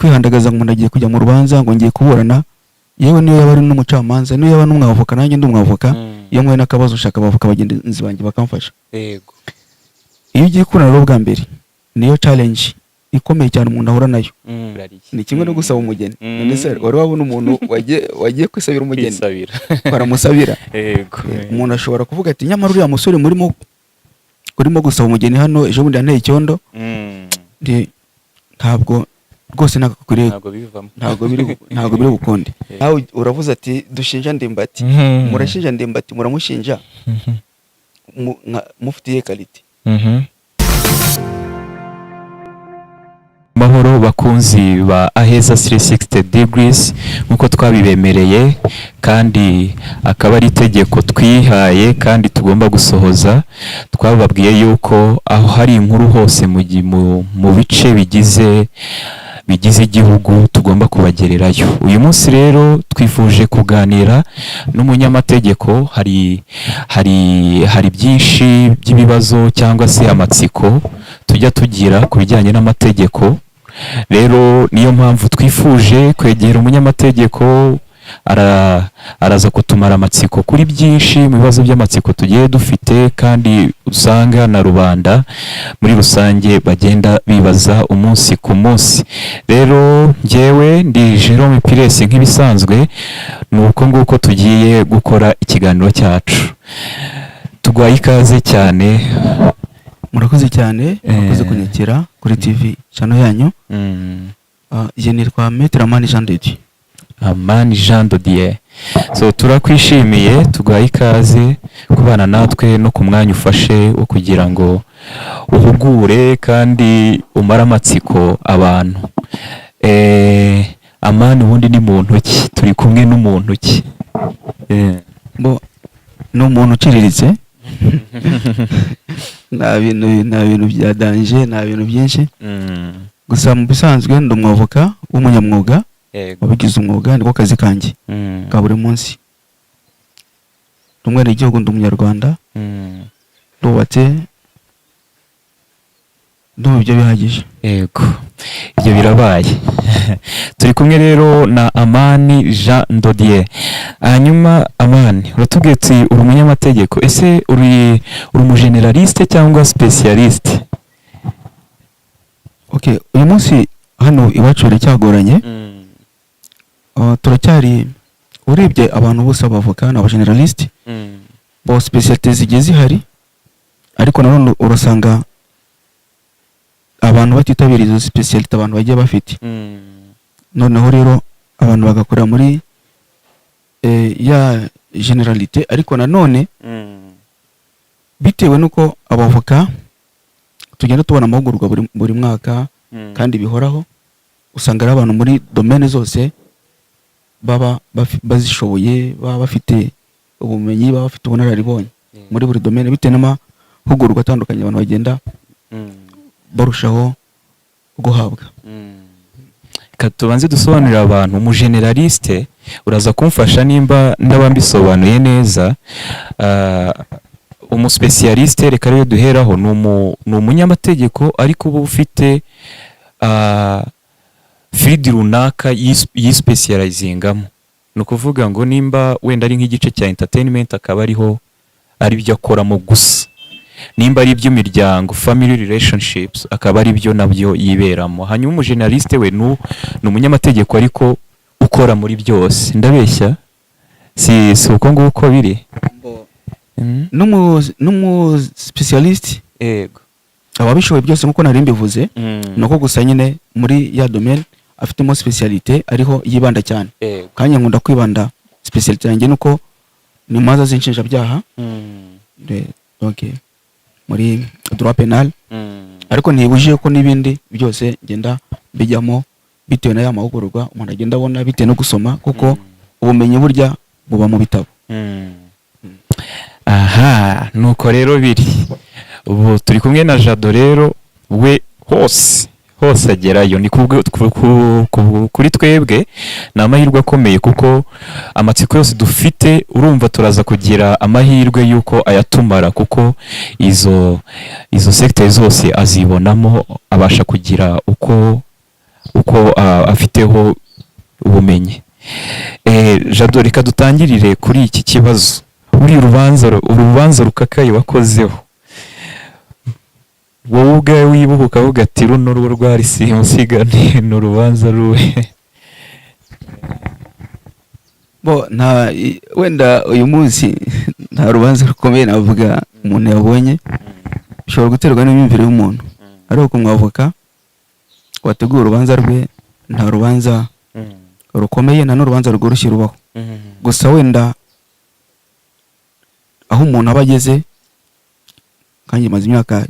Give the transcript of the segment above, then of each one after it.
Kwihandagaza ngo umuntu agiye kujya mu rubanza, ngo ngiye kuburana, yewe niyo yaba ari n'umucamanza, niyo yaba n'umwavoka, nanjye ndi umwavoka, iyo nkuye n'akabazo ushaka abavoka bagenzi banjye bakamfasha. Iyo ugiye kuburana rero bwa mbere, niyo challenge ikomeye cyane umuntu ahura nayo. Ni kimwe no gusaba umugeni. None se wari wabona umuntu wagiye kwisabira umugeni? Kwisabira. Baramusabira. Umuntu ashobora kuvuga ati: "Nyamara uriya musore murimo urimo gusaba umugeni hano, ejo bundi yanteye icyondo." Ntabwo rwose, ntabwo akwiriye. Ntabwo bivamo. Ntabwo biri bukunde. Nawe uravuze ati dushinja Ndimbati, murashinja Ndimbati, muramushinja mufitiye qualité? Mahoro bakunzi ba Aheza 360 degrees. Nk'uko twabibemereye kandi akaba ari itegeko twihaye kandi tugomba gusohoza, twababwiye yuko aho hari inkuru hose mu bice bigize igihugu tugomba kubagererayo. Uyu munsi rero twifuje kuganira n'umunyamategeko. Hari byinshi by'ibibazo cyangwa se amatsiko tujya tugira ku bijyanye n'amategeko. Rero niyo mpamvu twifuje kwegera umunyamategeko, araza kutumara amatsiko kuri byinshi mu bibazo by'amatsiko tugiye dufite kandi usanga na rubanda muri rusange bagenda bibaza umunsi ku munsi. Rero njyewe ndi Jerome Pires nk'ibisanzwe. Ni uko nguko tugiye gukora ikiganiro cyacu. Tuguhaye ikaze cyane. Murakoze cyane, murakoze kunyakira kuri TV channel yanyu. Jye nitwa Maître Amani Jean de Dieu. Amani Jean de Dieu, so turakwishimiye, tuguhaye ikaze kubana natwe no ku mwanya ufashe wo kugira ngo uhugure kandi umare amatsiko abantu. Amani ubundi ni muntu ki? Turi kumwe n'umuntu ki? Bo, ni umuntu uciriritse, nta bintu bya danger, nta bintu byinshi. Gusa mu bisanzwe ndi umwavoka w'umunyamwuga wabigize umwuga, niko kazi kanjye ka buri munsi. Ndi umwenegihugu, ndi umunyarwanda, ndubatse, ndumva ibyo bihagije. Yego, ibyo birabaye. Turi kumwe rero na Amani Jean Dodier. Hanyuma Amani, uratubwiye uti uri umunyamategeko. Ese uri umugénéraliste cyangwa spécialiste? Okay, uyu munsi hano iwacu biracyagoranye. Turacyari, urebye abantu bose b'abavoka ni abagénéraliste. Bo spécialité zigiye zihari, ariko nanone urasanga abantu batitabira izo spécialité abantu bagiye bafite. Noneho rero abantu bagakorera muri ya généralité, ariko nanone bitewe n'uko abavoka tugenda tubona amahugurwa buri mwaka kandi bihoraho, usanga ari abantu muri domaine zose baba bazishoboye, baba bafite ubumenyi, baba bafite ubunararibonye muri buri domaine, bitewe n'amahugurwa atandukanye abantu bagenda barushaho guhabwa. Reka tubanze dusobanurire abantu umugénéraliste. Uraza kumfasha nimba ndaba mbisobanuye neza. Umuspécialiste reka rero duheraho, ni umunyamategeko ariko uba ufite field runaka yispecializingamo. Ni ukuvuga ngo nimba wenda ari nk'igice cya entertainment, akaba ariho ari byo akoramo gusa, nimba ari iby'imiryango, family relationships, akaba ari byo nabyo yiberamo. Hanyuma umugénéraliste we ni umunyamategeko ariko ukora muri byose. Ndabeshya? Si uko nguko biri? N'umu spécialiste aba abishoboye byose nk'uko nari mbivuze. Ni uko gusa nyine muri ya domaine afitemo spécialité ariho yibanda cyane. Kandi nkunda kwibanda, spécialité yanjye nuko ni imanza z'inshinjabyaha, donc muri droit pénal, ariko ntibujije ko n'ibindi byose ngenda bijyamo bitewe na ya mahugurwa umuntu agenda abona, bitewe no gusoma, kuko ubumenyi burya buba mu bitabo. Aha nuko rero biri. Ubu turi kumwe na Jado rero, we hose hose agerayo. Ni kuri twebwe ni amahirwe akomeye, kuko amatsiko yose dufite urumva turaza kugira amahirwe y'uko ayatumara, kuko izo secteur zose azibonamo, abasha kugira uko uko afiteho ubumenyi. Jado, reka dutangirire kuri iki kibazo. Buriya urubanza rukakaye wakozeho wowe ubwawe wibuka ukavuga ati: "Runo rwo rwari simusiga, ni urubanza ruwe"? Bo nta wenda uyu munsi nta rubanza rukomeye navuga umuntu yabonye. Bishobora guterwa n'imyumvire y'umuntu, ariko ku mwavoka wateguye urubanza rwe, nta rubanza rukomeye, nta n'urubanza rworoshye rubaho. Gusa wenda aho umuntu aba ageze, kandi maze imyaka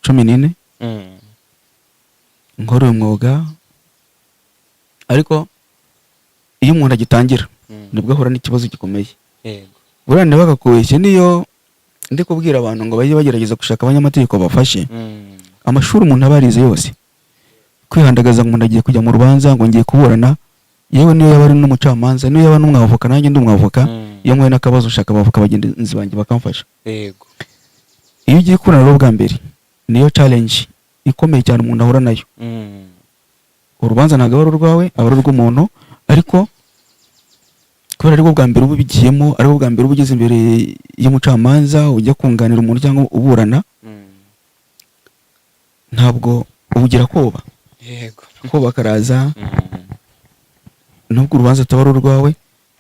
14 nkora uyu mwuga, ariko iyo umuntu agitangira nibwo ahura n'ikibazo gikomeye. Buriya ntibakakubeshye, niyo ndi kubwira abantu ngo bajye bagerageza gushaka abanyamategeko bafashe. Amashuri umuntu aba yarize yose, kwihandagaza ngo umuntu agiye kujya mu rubanza, ngo ngiye kuburana, yewe niyo yaba ari n'umucamanza, niyo yaba n'umwavoka, nanjye ndi umwavoka, iyo mpuye n'akabazo ushaka abavoka bagenzi banjye bakamfasha. Iyo ugiye kuburana rero bwa mbere, niyo challenge ikomeye cyane umuntu ahura nayo. Urubanza ntabwo aba ari urwawe, aba ari urw'umuntu, ariko kubera aribwo bwa mbere uba ubigiyemo, aribwo bwa mbere uba ugeze imbere y'umucamanza ujya kunganira umuntu cyangwa uburana, ntabwo ubugira koba. Koba karaza nubwo urubanza ataba ari urwawe,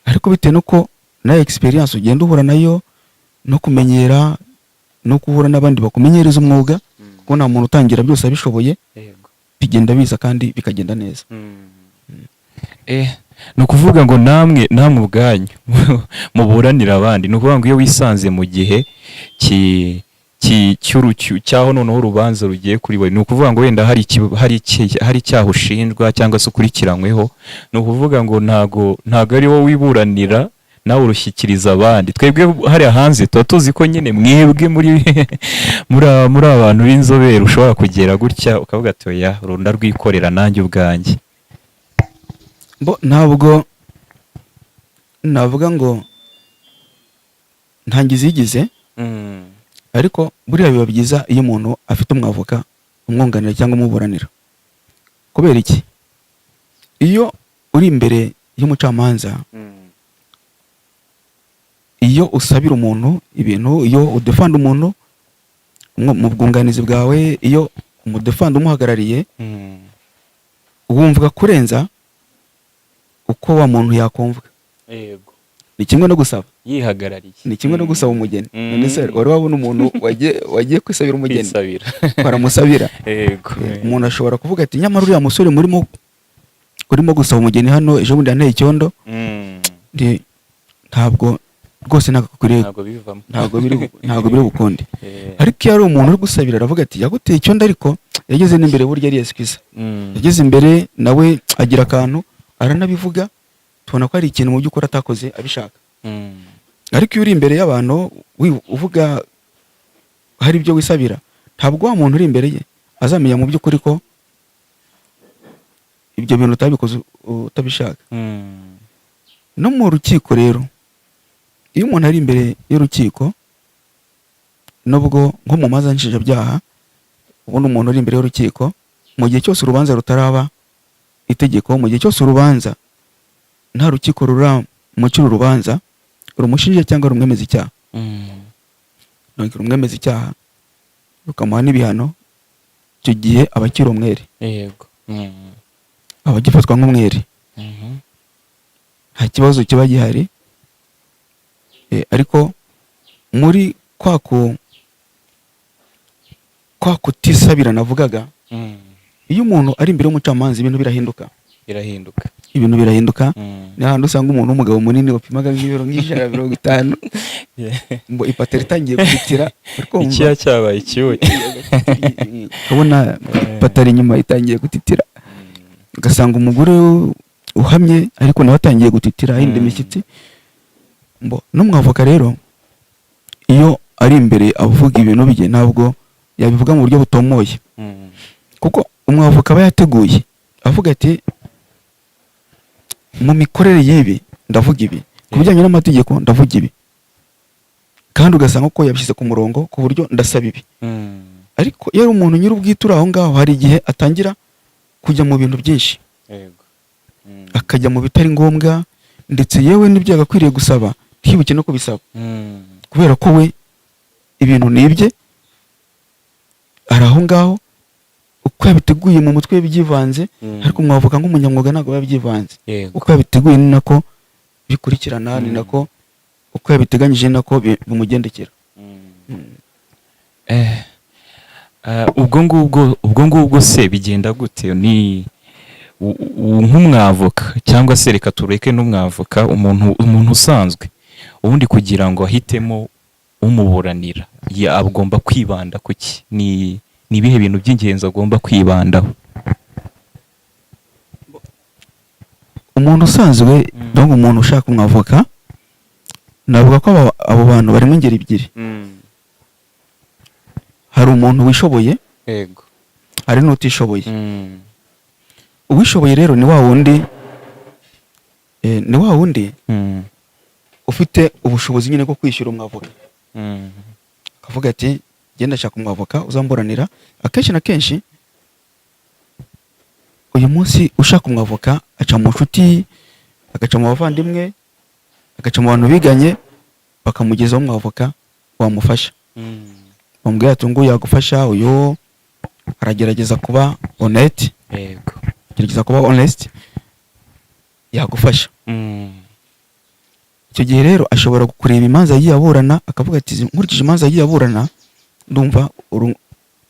ariko bitewe n'uko na experience ugenda uhura nayo, no kumenyera, no guhura n'abandi bakumenyereza umwuga, kuko nta muntu utangira byose abishoboye, bigenda biza kandi bikagenda neza. Ni ukuvuga ngo namwe ubwanyu muburanira abandi, ni ukuvuga ngo iyo wisanze mu gihe cy'aho noneho urubanza rugiye kuri we, ni ukuvuga ngo wenda hari icyaha ushinjwa cyangwa se ukurikiranyweho, ni ukuvuga ngo ntago ari wowe wiburanira, nawe urushyikiriza abandi. Twebwe hariya hanze tuba tuzi ko nyine mwebwe muri abantu b'inzobere, ushobora kugera gutya ukavuga ati: "Oya, runda rwikorera nanjye ubwanjye." Bo ntabwo navuga ngo ntangiza iyigize, ariko buriya biba byiza iyo umuntu afite umwavoka umwunganira cyangwa umuburanira. Kubera iki? Iyo uri imbere y'umucamanza, iyo usabira umuntu ibintu, iyo udefanda umuntu mu bwunganizi bwawe, iyo umudefanda umuhagarariye, wumvwa kurenza uko wa muntu yakumvwa. Ni kimwe no gusaba. Yihagarariye. Ni kimwe no gusaba umugeni. None se wari wabona umuntu wagiye kwisabira umugeni? Kwisabira. Baramusabira. Umuntu ashobora kuvuga ati: "Nyamara uriya musore urimo gusaba umugeni hano, ejo bundi yanteye icyondo." Ntabwo rwose, ntabwo akwiriye. Ntabwo bivamo. Ntabwo biri bukunde. Ariko iyo ari umuntu uri gusabira, aravuga ati: "Yaguteye icyondo, ariko yageze n'imbere burya ari excuse, yageze imbere nawe agira akantu aranabivuga, tubona ko hari ikintu mu by'ukuri atakoze abishaka." Ariko iyo uri imbere y'abantu uvuga hari ibyo wisabira, ntabwo wa muntu uri imbere ye azamenya mu by'ukuri ko ibyo bintu utabikoze utabishaka. No mu rukiko rero, iyo umuntu ari imbere y'urukiko, nubwo nko mu manza nshinjabyaha, ubundi umuntu uri imbere y'urukiko, mu gihe cyose urubanza rutaraba itegeko, mu gihe cyose urubanza nta rukiko ruramucira urubanza rumushinja cyangwa rumwemeza icyaha, donc rumwemeza icyaha rukamuha n'ibihano, icyo gihe aba akiri umwere. Aba agifatwa nk'umwere. Nta kibazo kiba gihari. Ariko muri kwa kutisabira navugaga, iyo umuntu ari imbere y'umucamanza, ibintu birahinduka. Birahinduka. Ibintu birahinduka. Ni hahandi usanga umuntu w'umugabo munini wapimaga nk'ibiro nk'150, ngo ipataro itangiye gutitira, uri kumva? Ikiya cyabaye icyuya. Ukabona ipataro inyuma itangiye gutitira, ugasanga umugore uhamye ariko nawe atangiye gutitira, ahinda imishyitsi. Mbo n'umwavoka rero, iyo ari imbere avuga ibintu bye, ntabwo yabivuga mu buryo butomoye, kuko umwavoka aba yateguye avuga ati: "Mu mikorere y'ibi ndavuga ibi, ku bijyanye n'amategeko ndavuga ibi", kandi ugasanga ko yabishyize ku murongo ku buryo ndasaba ibi. Ariko iyo ari umuntu nyir'ubwite uri aho ngaho, hari igihe atangira kujya mu bintu byinshi, Yego. akajya mu bitari ngombwa, ndetse yewe n'ibyo yagakwiriye gusaba ntiyibuke no kubisaba, kubera ko we ibintu ni ibye, ari aho ngaho uko yabiteguye mu mutwe we byivanze. Ariko umwavoka nk'umunyamwuga ntabwo biba byivanze. Uko yabiteguye ni nako bikurikirana, ni nako uko yabiteganyije, ni nako bimugendekera. Ubwo ngubwo se bigenda gute? Ni nk'umwavoka, cyangwa se reka tureke n'umwavoka, umuntu usanzwe ubundi, kugira ngo ahitemo umuburanira, agomba kwibanda ku ki? Ni ibihe bintu by'ingenzi agomba kwibandaho? Umuntu usanzwe, donc umuntu ushaka umwavoka, navuga ko abo bantu barimo ingeri ebyiri. Hari umuntu wishoboye, hari n'utishoboye. Uwishoboye rero ni wa wundi ufite ubushobozi nyine bwo kwishyura umwavoka, akavuga ati: "Genda, ndashaka umwavoka uzamburanira." Akenshi na kenshi uyu munsi ushaka umwavoka aca mu nshuti, agaca mu bavandimwe, agaca mu bantu biganye, bakamugezaho umwavoka wamufasha. Bamubwira ati: "Nguyu yagufasha, uyu aragerageza kuba honnête, gerageza kuba honest, yagufasha." Icyo gihe rero ashobora kureba imanza yagiye aburana, akavuga ati: "Nkurikije imanza yagiye aburana, ndumva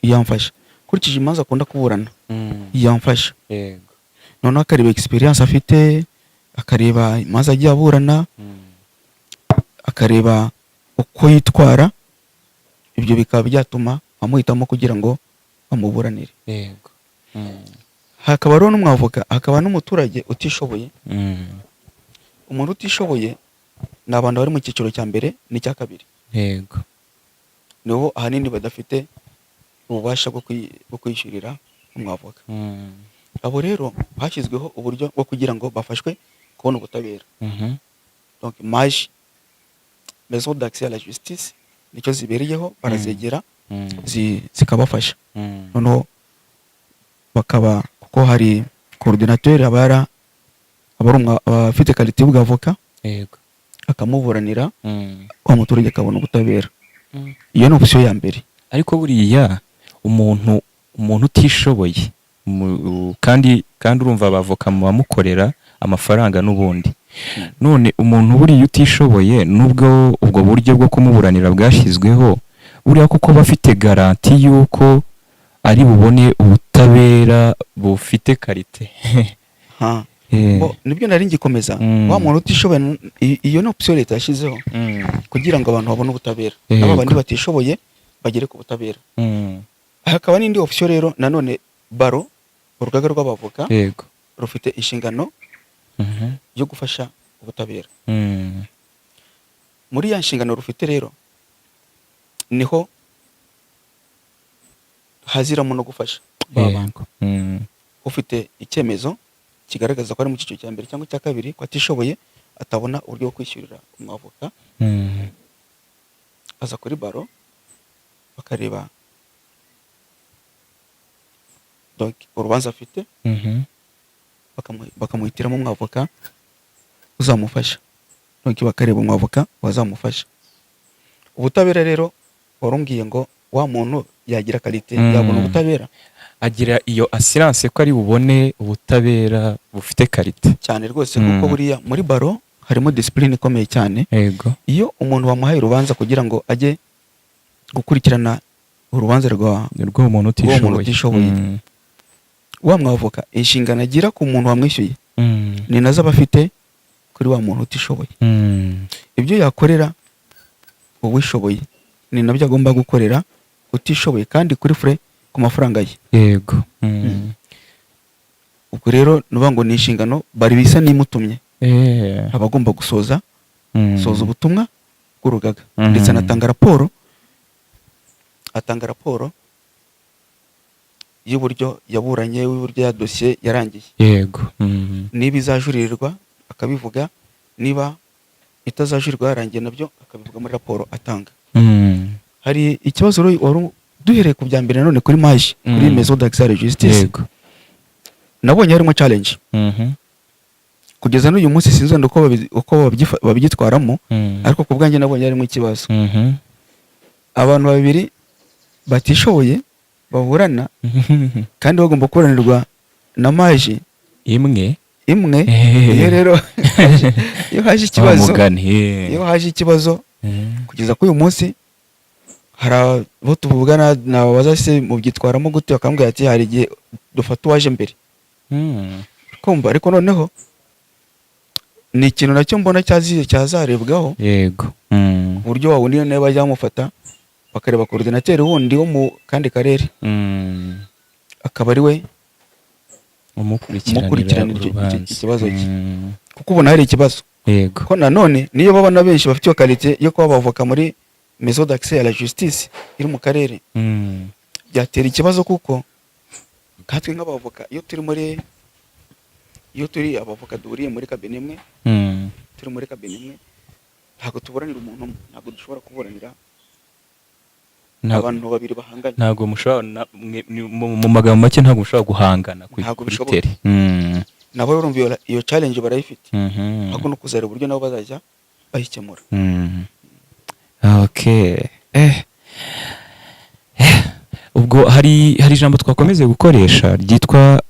yamfasha. Nkurikije imanza akunda kuburana, yamfasha." Noneho akareba experience afite, akareba imanza yagiye aburana, akareba uko yitwara. Ibyo bikaba byatuma amuhitamo kugira ngo amuburanire. Hakaba rero n'umwavoka, hakaba n'umuturage utishoboye. Umuntu utishoboye ni abantu bari mu cyiciro cya mbere n'icya kabiri. Nibo ahanini badafite ububasha bwo kwishyurira umwavoka. Abo rero hashyizweho uburyo bwo kugira ngo bafashwe kubona ubutabera. Donc MAJ, maison d'accès à la justice, nicyo zibereyeho. Barazegera, zikabafasha. Noneho bakaba, kuko hari coordinateur, aba afite qualité y'ubwavoka, akamuburanira, wa muturage akabona ubutabera. Iyo ni option ya mbere. Ariko buriya umuntu utishoboye, kandi urumva abavoka mu bamukorera amafaranga n'ubundi, none umuntu buriya utishoboye, nubwo ubwo buryo bwo kumuburanira bwashyizweho, buriya kuko aba afite garantie y'uko ari bubone ubutabera bufite qualité? Ha. Bo, nibyo nari ngikomeza. Wa muntu utishoboye, iyo ni option leta yashyizeho kugira ngo abantu babone ubutabera, n'aba bandi batishoboye bagere ku butabera. Hakaba n'indi option rero nanone, barreau, urugaga rw'abavoka, rufite inshingano yo gufasha ubutabera. Muri ya nshingano rufite rero niho haziramo no gufasha ba bantu. Ufite icyemezo kigaragaza ko ari mu cyiciro cya mbere cyangwa icya kabiri, ko atishoboye, atabona uburyo bwo kwishyurira umwavoka, aza kuri barreau, bakareba donc urubanza afite, bakamuhitiramo umwavoka uzamufasha. Donc bakareba umwavoka wazamufasha. Ubutabera rero, warumbwiye ngo wa muntu yagira qualité, yabona ubutabera. Agira iyo assurance ko ari bubone ubutabera bufite qualité? Cyane rwose, kuko buriya muri barreau harimo discipline ikomeye cyane. Iyo umuntu wamuhaye urubanza kugira ngo ajye gukurikirana urubanza rwa rw'uwo muntu rw'uwo muntu utishoboye, utishoboye, wa mwavoka inshingano agira ku muntu wamwishyuye ni nazo aba afite kuri wa muntu utishoboye. Ibyo yakorera uwishoboye ni nabyo agomba gukorera utishoboye, kandi kuri frais, ku mafaranga ye. Ubwo rero ni ukuvuga ngo ni inshingano bari bisa n'imutumye, aba agomba gusoza soza ubutumwa bw'urugaga, ndetse anatanga raporo, atanga raporo y'uburyo yaburanye, y'uburyo ya dosiye yarangiye. Niba izajuririrwa akabivuga, niba itazajurirwa yarangiye nabyo akabivuga muri raporo atanga. Hari ikibazo rero wari, duhereye ku bya mbere nanone kuri MAJ, kuri maison d'accès à la justice. Nabonye harimo challenge. Kugeza n'uyu munsi sinzi wenda uko babyitwaramo, ariko ku bwanjye nabonye harimo ikibazo. Abantu babiri batishoboye baburana kandi bagomba kuburanirwa na MAJ imwe. Imwe. Iyo rero iyo haje ikibazo, mugani. iyo haje ikibazo, kugeza kuri uyu munsi hari abo tuvugana, nababaza se mubyitwaramo gute, bakambwira ati hari igihe dufata uwaje mbere. Kumva, ariko noneho ni ikintu nacyo mbona cyazarebwaho, ku buryo wabona iyo nawe bajya bamufata bakareba coordinateur wundi wo mu kandi karere, akaba ari we umukurikiranira umukurikiranira urubanza. ikibazo cye. Kuko ubona hari ikibazo. Ko nanone niyo babona benshi bafite iyo qualité yo kuba bavoka muri maison d'accès à la justice iri mu karere, byatera ikibazo, kuko nkatwe nk'abavoka, iyo turi abavoka duhuriye muri cabinet imwe, turi muri cabinet imwe, ntabwo tuburanira umuntu umwe, ntabwo dushobora kuburanira abantu babiri bahanganye. Ntabwo mushobora mu magambo make, ntabwo mushobora guhangana kuri Ntabwo kuri bishoboka. terrain. Nabo urumva iyo challenge barayifite, ahubwo no kuzareba uburyo nabo bazajya bayikemura. Okay. Ubwo hari ijambo twakomeze gukoresha ryitwa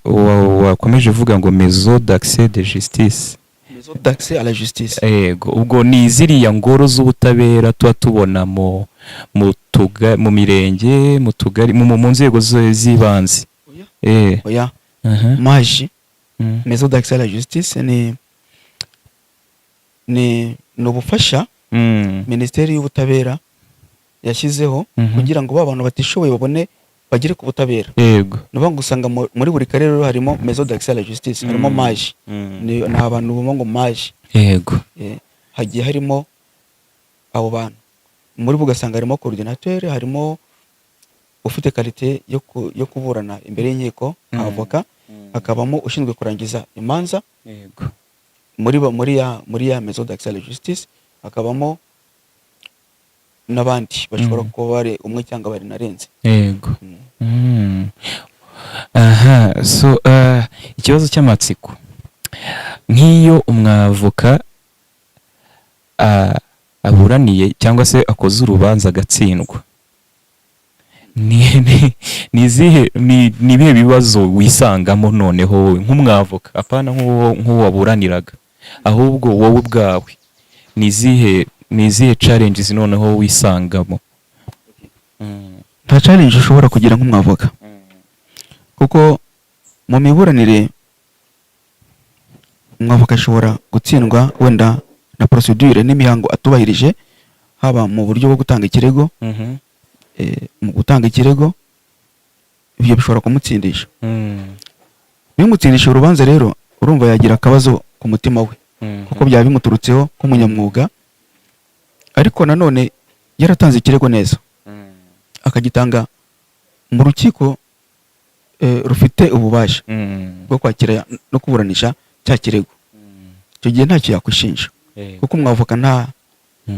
wakomeje uvuga ngo maison d'accès de justice. Maison d'accès à la justice. Yego, ubwo ni ziriya ngoro z'ubutabera tuba tubona mu mirenge, mu tugari, mu nzego z'ibanze. Oya. Oya. MAJ, maison d'accès à la justice, ni ubufasha Minisiteri y'Ubutabera yashyizeho kugira ngo ba bantu batishoboye babone, bagere ku butabera. Ni ukuvuga ngo usanga muri buri karere rero harimo maison d'accès à la justice, harimo MAJ. Ni abantu bumva ngo MAJ. Hagiye harimo abo bantu, muri bo ugasanga harimo coordinateur, harimo ufite qualité yo kuburana imbere y'inkiko, avoka, hakabamo ushinzwe kurangiza imanza muri ya maison d'accès à la justice, hakabamo n'abandi bashobora kuba bari umwe cyangwa bari narenze. Aha, so ikibazo cy'amatsiko, nk'iyo umwavoka aburaniye cyangwa se akoze urubanza agatsindwa, ni ibihe bibazo wisangamo noneho wowe nk'umwavoka, apana nk'uwo waburaniraga, ahubwo wowe ubwawe ni izihe challenges noneho wisangamo? Nta challenge ushobora kugira nk'umwavoka, kuko mu miburanire umwavoka ashobora gutsindwa wenda na procedure n'imihango atubahirije, haba mu buryo bwo gutanga ikirego. Mu gutanga ikirego ibyo bishobora kumutsindisha. Bimutsindisha urubanza rero, urumva yagira akabazo ku mutima we, kuko byaba bimuturutseho nk'umunyamwuga. Ariko nanone yaratanze ikirego neza, akagitanga mu rukiko rufite ububasha bwo kwakira no kuburanisha cya kirego, icyo gihe ntacyo yakwishinja, kuko umwavoka nta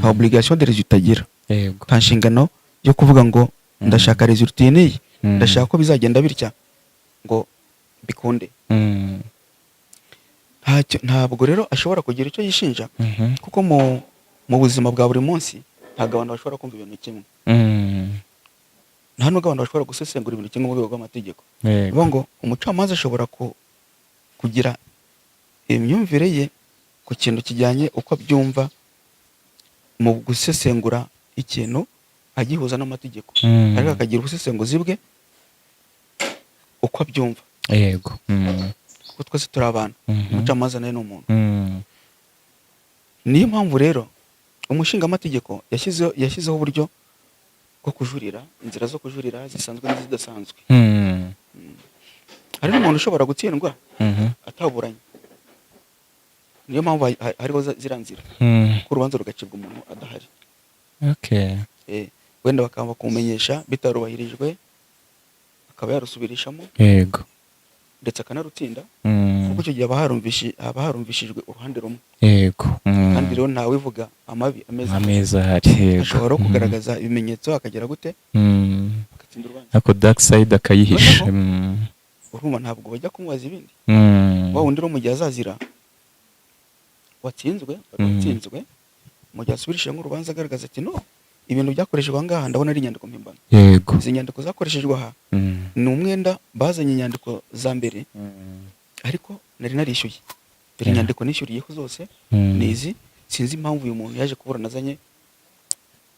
obligation de résultat agira, nta nshingano yo kuvuga ngo ndashaka résultat iyi n'iyi, ndashaka ko bizagenda bitya ngo bikunde. Ntacyo, ntabwo rero ashobora kugira icyo yishinja, kuko mu buzima bwa buri munsi ntabwo abantu bashobora kumva ibintu kimwe, nta nubwo abantu bashobora gusesengura ibintu kimwe mu rwego rw'amategeko. Bivuga ngo umucamanza ashobora kugira imyumvire ye ku kintu kijyanye uko abyumva mu gusesengura ikintu agihuza n'amategeko, ariko akagira ubusesenguzi bwe uko abyumva, kuko twese turi abantu. Umucamanza nawe ni umuntu. Niyo mpamvu rero umushingamategeko yashyizeho uburyo bwo kujurira, inzira zo kujurira zisanzwe n'izidasanzwe. Hari n'umuntu ushobora gutsindwa ataburanye. Niyo mpamvu hariho ziriya nzira, ko urubanza rugacibwa umuntu adahari. Wenda bakaba kumumenyesha bitarubahirijwe, akaba yarusubirishamo, ndetse akanarutsinda, kuko icyo gihe haba harumvishijwe uruhande rumwe. Kandi rero ntawivuga amabi ameze, ameza ahari, yego. Ashobora kugaragaza ibimenyetso, akagera gute, agatsinda urubanza. Ariko dark side akayihisha. Noneho Urumva ntabwo bajya kumubaza ibindi. Wa wundi rero mu gihe azazira watsinzwe, watsinzwe, mu gihe asubirishije nk'urubanza agaragaza ati: "No, ibintu byakoreshejwe aha ngaha ndabona ari inyandiko mpimbano." Izi nyandiko zakoreshejwe aha ni umwenda, bazanye inyandiko za mbere, ariko nari narishyuye. Dore inyandiko nishyuriyeho zose ni izi. Sinzi impamvu uyu muntu yaje kuburana azanye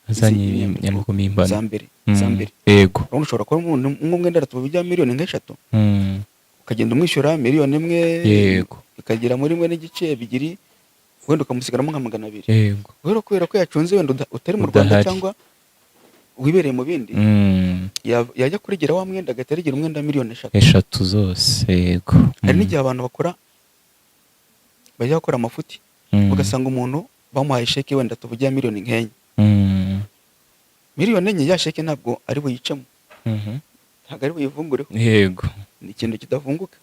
azanye izi nyandiko inyandiko mpimbano za mbere za mbere. Urabona ushobora kuba umuntu nk'umwenda aratuba bya miliyoni nk'eshatu, ukagenda umwishyura miliyoni 1, ikagera muri 1.5, 2, wenda ukamusigaramo nka 200. Rero kubera ko yacunze wenda utari mu Rwanda Udahari. cyangwa wibereye mu bindi, yajya kurigera wa mwenda agahita aregera umwenda wa miliyoni 3. Eshatu zose, yego. Hari n'igihe abantu bakora, bajya bakora amafuti, ugasanga umuntu bamuhaye sheke wenda tuvuge ya miliyoni nk'enye. Miliyoni 4, ya sheke ntabwo ari buyicemo, ntabwo ari buyivungureho. Ni ikintu kidavunguka.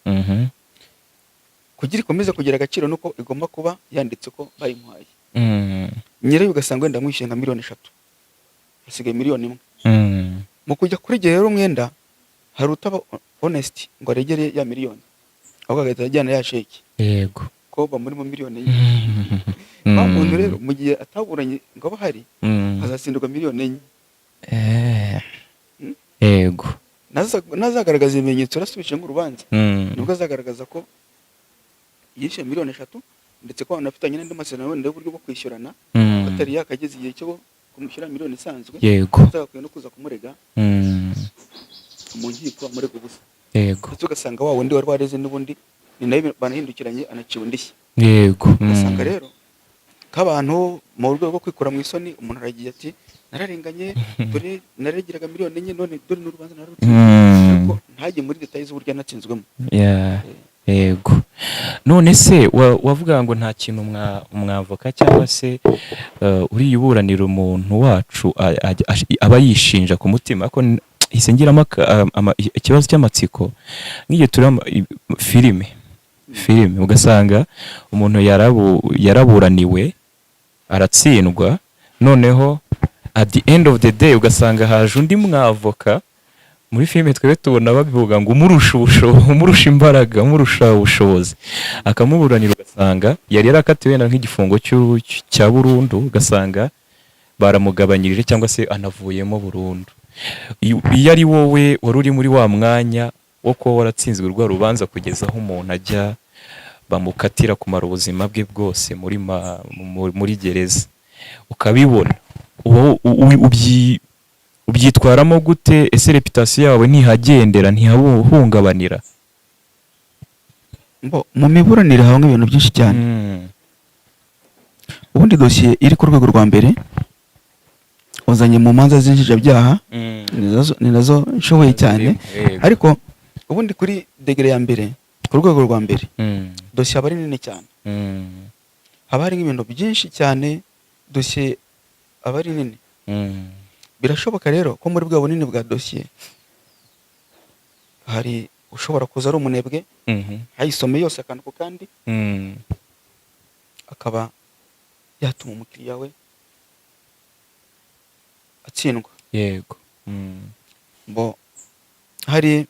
Kugira ikomeze kugira agaciro nuko igomba kuba yanditse ko bayimuhaye. Nyirayo ugasanga wenda amwishyuye nka miliyoni 3, hasigaye miliyoni 1. Mu kujya kuregera rero umwenda, hari utaba honest ngo aregere ya miliyoni, ahubwo agahita ajyana ya sheke ko bamurimo miliyoni 4. Wa muntu rero mu gihe ataburanye ngo abe ahari, azatsindirwa miliyoni 4. Nazagaragaza ibimenyetso arasubije nk'urubanza, nibwo azagaragaza ko yishyuye miliyoni 3, ndetse ko banafitanye n'andi masezerano wenda y'uburyo bwo kwishyurana, atari yakageze igihe cyo kumushyira miliyoni isanzwe, atagakwiye no kuza kumurega mu nkiko amurega ubusa. Ndetse ugasanga wa wundi wari wareze n'ubundi ni nawe banahindukiranye anaciwe indishyi. Ugasanga rero k'abantu mu rwego rwo kwikura mu isoni, umuntu aragiye ati: "Nararenganye, dore naregeraga miliyoni 4, none dore n'urubanza nararutsinze." Ariko ntajye muri détails z'uburyo yanatsinzwemo. Yeah. Yego. None se wavuga ngo nta kintu umwavoka cyangwa se uriya uburanira umuntu wacu aba yishinja ku mutima? Ariko hise ngiramo ikibazo cy'amatsiko, nk'igihe tureba filime ugasanga umuntu yaraburaniwe aratsindwa, noneho at the end of the day ugasanga haje undi mwavoka muri filime twebwe tubona babivuga ngo umurusha ubushobozi, umurusha imbaraga, umurusha ubushobozi, akamuburanira, ugasanga yari yarakatiwe wenda nk'igifungo cya burundu, ugasanga baramugabanyirije cyangwa se anavuyemo burundu. Iyo ari wowe wari uri muri wa mwanya wo kuba waratsinzwe rwa rubanza kugeza aho umuntu ajya bamukatira kumara ubuzima bwe bwose muri gereza, ukabibona, uba ubyitwaramo gute? Ese réputation yawe ntihagendera, ntihabuhungabanira? Mbo mu miburanire habamo ibintu byinshi cyane. Ubundi dosiye iri ku rwego rwa mbere wazanye mu manza z'inshinjabyaha, ni nazo nshoboye cyane. Ariko ubundi kuri degré ya mbere, ku rwego rwa mbere, dosiye aba ari nini cyane, haba hari nk'ibintu byinshi cyane, dosiye aba ari nini. Birashoboka rero ko muri bwa bunini bwa dosiye hari ushobora kuza ari umunebwe, ayisome yose akantu ku kandi, akaba yatuma umukiriya we atsindwa. Bo hari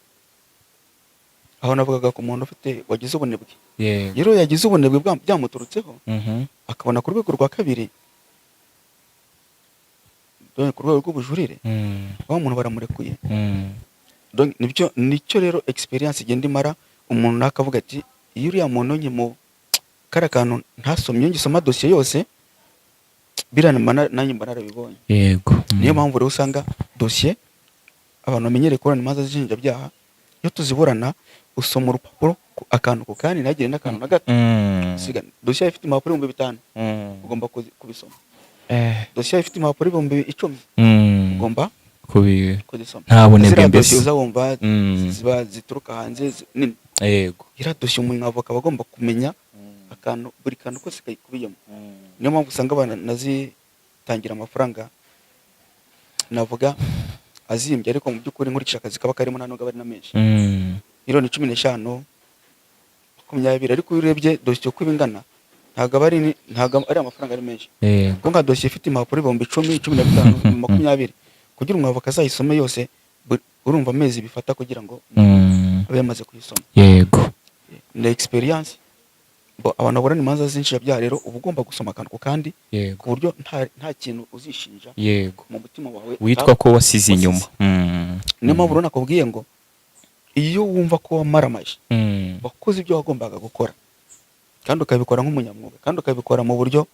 aho navugaga ku muntu ufite wagize ubunebwe. Rero yagize ubunebwe byamuturutseho, akabona ku rwego rwa kabiri, donc ku rwego rw'ubujurire, wa muntu baramurekuye. Donc nibyo, nicyo rero experience igenda imara umuntu, nawe akavuga ati: "Iyo uriya muntu nkimu kariya kantu ntasomye, iyo ngisoma dosiye yose biriya nanjye mba narabibonye." Niyo mpamvu rero usanga dosiye abantu bamenyereye kuburana imanza z'inshinjabyaha, iyo tuziburana usoma urupapuro akantu ku kandi, ntagire n'akantu na gato usiga. Dosiye ifite impapuro 5000, ugomba kubisoma. Dosiye ifite impapuro 10,000, ugomba kuzisoma. Nta bunebwe Ziriya mbese. dosiye uza wumva ziba zituruka hanze nini, iriya dosiye umwavoka aba agomba kumenya akantu, buri kantu kose kayikubiyemo. Niyo mpamvu usanga banazitangira amafaranga navuga azimbye, ariko mu by'ukuri nkurikije akazi kaba karimo nta nubwo aba ari na menshi, miliyoni 15, 20. Ariko iyo urebye dosiye uko iba ingana, ntabwo ari amafaranga ari menshi, kuko nka dosiye ifite impapuro 10,000, 15, 20, kugira umwavoka azayisome yose, urumva amezi bifata kugira ngo Aba yamaze kuyisoma. Ni experience. Bo, abantu baburana imanza z'inshinjabyaha rero, uba ugomba gusoma akantu ku kandi, ku buryo nta kintu uzishinja mu mutima wawe witwa ko wasize inyuma. Niyo mpamvu rero nakubwiye ngo iyo wumva ko wamaramaje, wakoze ibyo wagombaga gukora, kandi ukabikora nk'umunyamwuga, kandi ukabikora mu buryo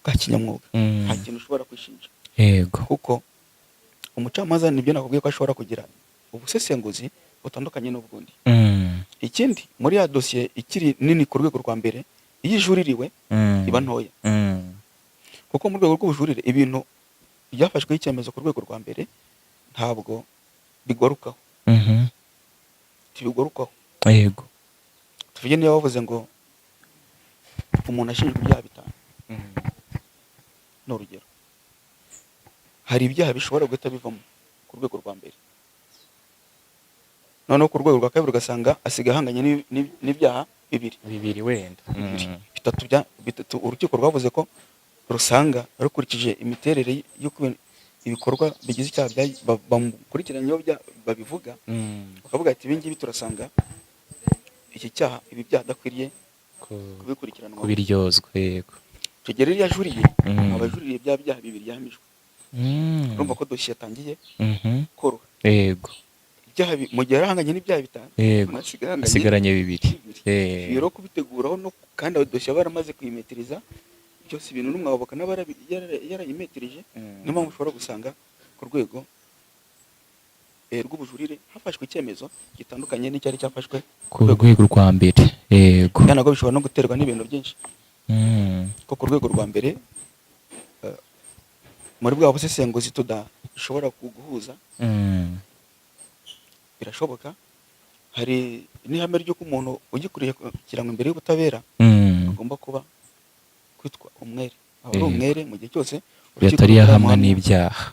bwa kinyamwuga, nta kintu ushobora kwishinja, kuko umucamanza, nibyo nakubwiye ko ashobora kugira ubusesenguzi butandukanye n'ubwundi. Ikindi, muri ya dosiye ikiri nini ku rwego rwa mbere, iyo ijuririwe iba ntoya, kuko mu rwego rw'ubujurire ibintu byafashweho icyemezo ku rwego rwa mbere ntabwo bigarukaho, ntibigarukaho. Tuvuge niba bavuze ngo umuntu ashinjwa ibyaha bitanu, ni urugero, hari ibyaha bishobora guhita bivamo ku rwego rwa mbere, noneho ku rwego rwa kabiri ugasanga asigaye ahanganye n'ibyaha bibiri. Bibiri wenda. Bibiri, bitatu, bya bitatu urukiko rwavuze ko rusanga rukurikije imiterere y'uko ibikorwa bigize icyaha bamukurikiranyeho babivuga, bakavuga ati: "Ibi ngibi turasanga iki cyaha, ibi byaha adakwiriye kubikurikiranwa." Kubiryozwa, yego. Icyo gihe rero iyo ajuriye, aba ajuririye bya byaha bibiri yahamijwe. Urumva ko dosiye yatangiye koroha. Ibyaha mu gihe yarahanganye n'ibyaha bitanu, asigaye ahanganye Asigaranye bibiri. bibiri. Ibi rero kubiteguraho no kandi ayo dosiye aba yaramaze kuyimetiriza byose, ibintu n'umwavoka n'aba yarayimetirije. Niyo mpamvu ushobora gusanga ku rwego rw'ubujurire hafashwe icyemezo gitandukanye n'icyari cyafashwe ku rwego rwa mbere, yego. Kandi nabwo bishobora no guterwa n'ibintu byinshi, ko ku rwego rwa mbere muri bwa busesenguzi tudashobora guhuza. Birashoboka, hari n'ihame ry'uko umuntu ugikurikiranwa imbere y'ubutabera agomba kuba kwitwa umwere, aba ari umwere mu gihe cyose urukiko atari yahamwa rutaramuhamya n'ibyaha.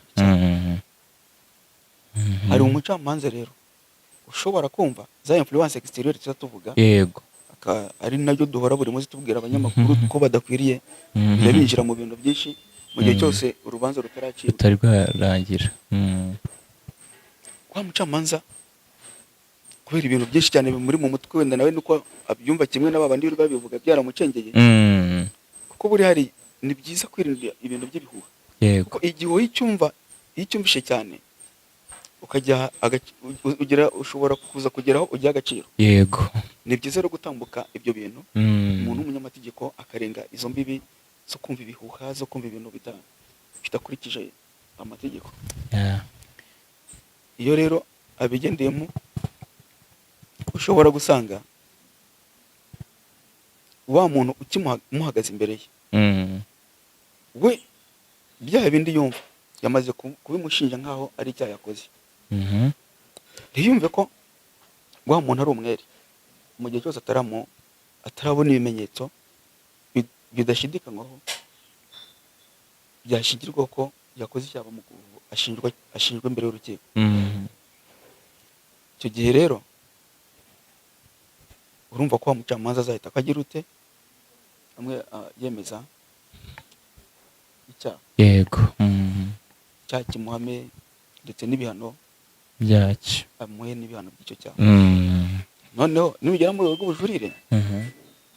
Hari umucamanza rero ushobora kumva za influence extérieure tuza tuvuga, ari nabyo duhora buri munsi tubwira abanyamakuru ko badakwiriye kujya binjira mu bintu byinshi mu gihe cyose urubanza rutaracibwa, rutari rwarangira. Wa mucamanza, kubera ibintu byinshi cyane bimuri mu mutwe, wenda nawe nuko abyumva kimwe n'aba bandi birirwa babivuga, byaramucengeye, kuko buri hari ni byiza kwirinda ibintu by'ibihuha, kuko igihe wowe icyumva, iyo ucyumvishe cyane ukajya ugira, ushobora kuza kugeraho ugiha agaciro. Ni byiza rero gutambuka ibyo bintu, umuntu w'umunyamategeko akarenga izo mbibi zo kumva ibihuha, zo kumva ibintu bidakurikije amategeko. Iyo rero abigendeyemo, ushobora gusanga wa muntu ukimuhagaze imbere ye, we byaha bindi yumva yamaze kubimushinja nk'aho ari icyaha yakoze, ntiyumve ko wa muntu ari umwere mu gihe cyose atarabona ibimenyetso bidashidikanywaho byashingirwaho ko yakoze icyaha ashinjwa imbere y'urukiko. Icyo gihe rero urumva ko wa mucamanza azahita akagira ute, amwe yemeza icyaha, icyaha kimuhame ndetse n'ibihano byacyo, amuhe n'ibihano by'icyo cyaha. Noneho nibigera mu rwego rw'ubujurire,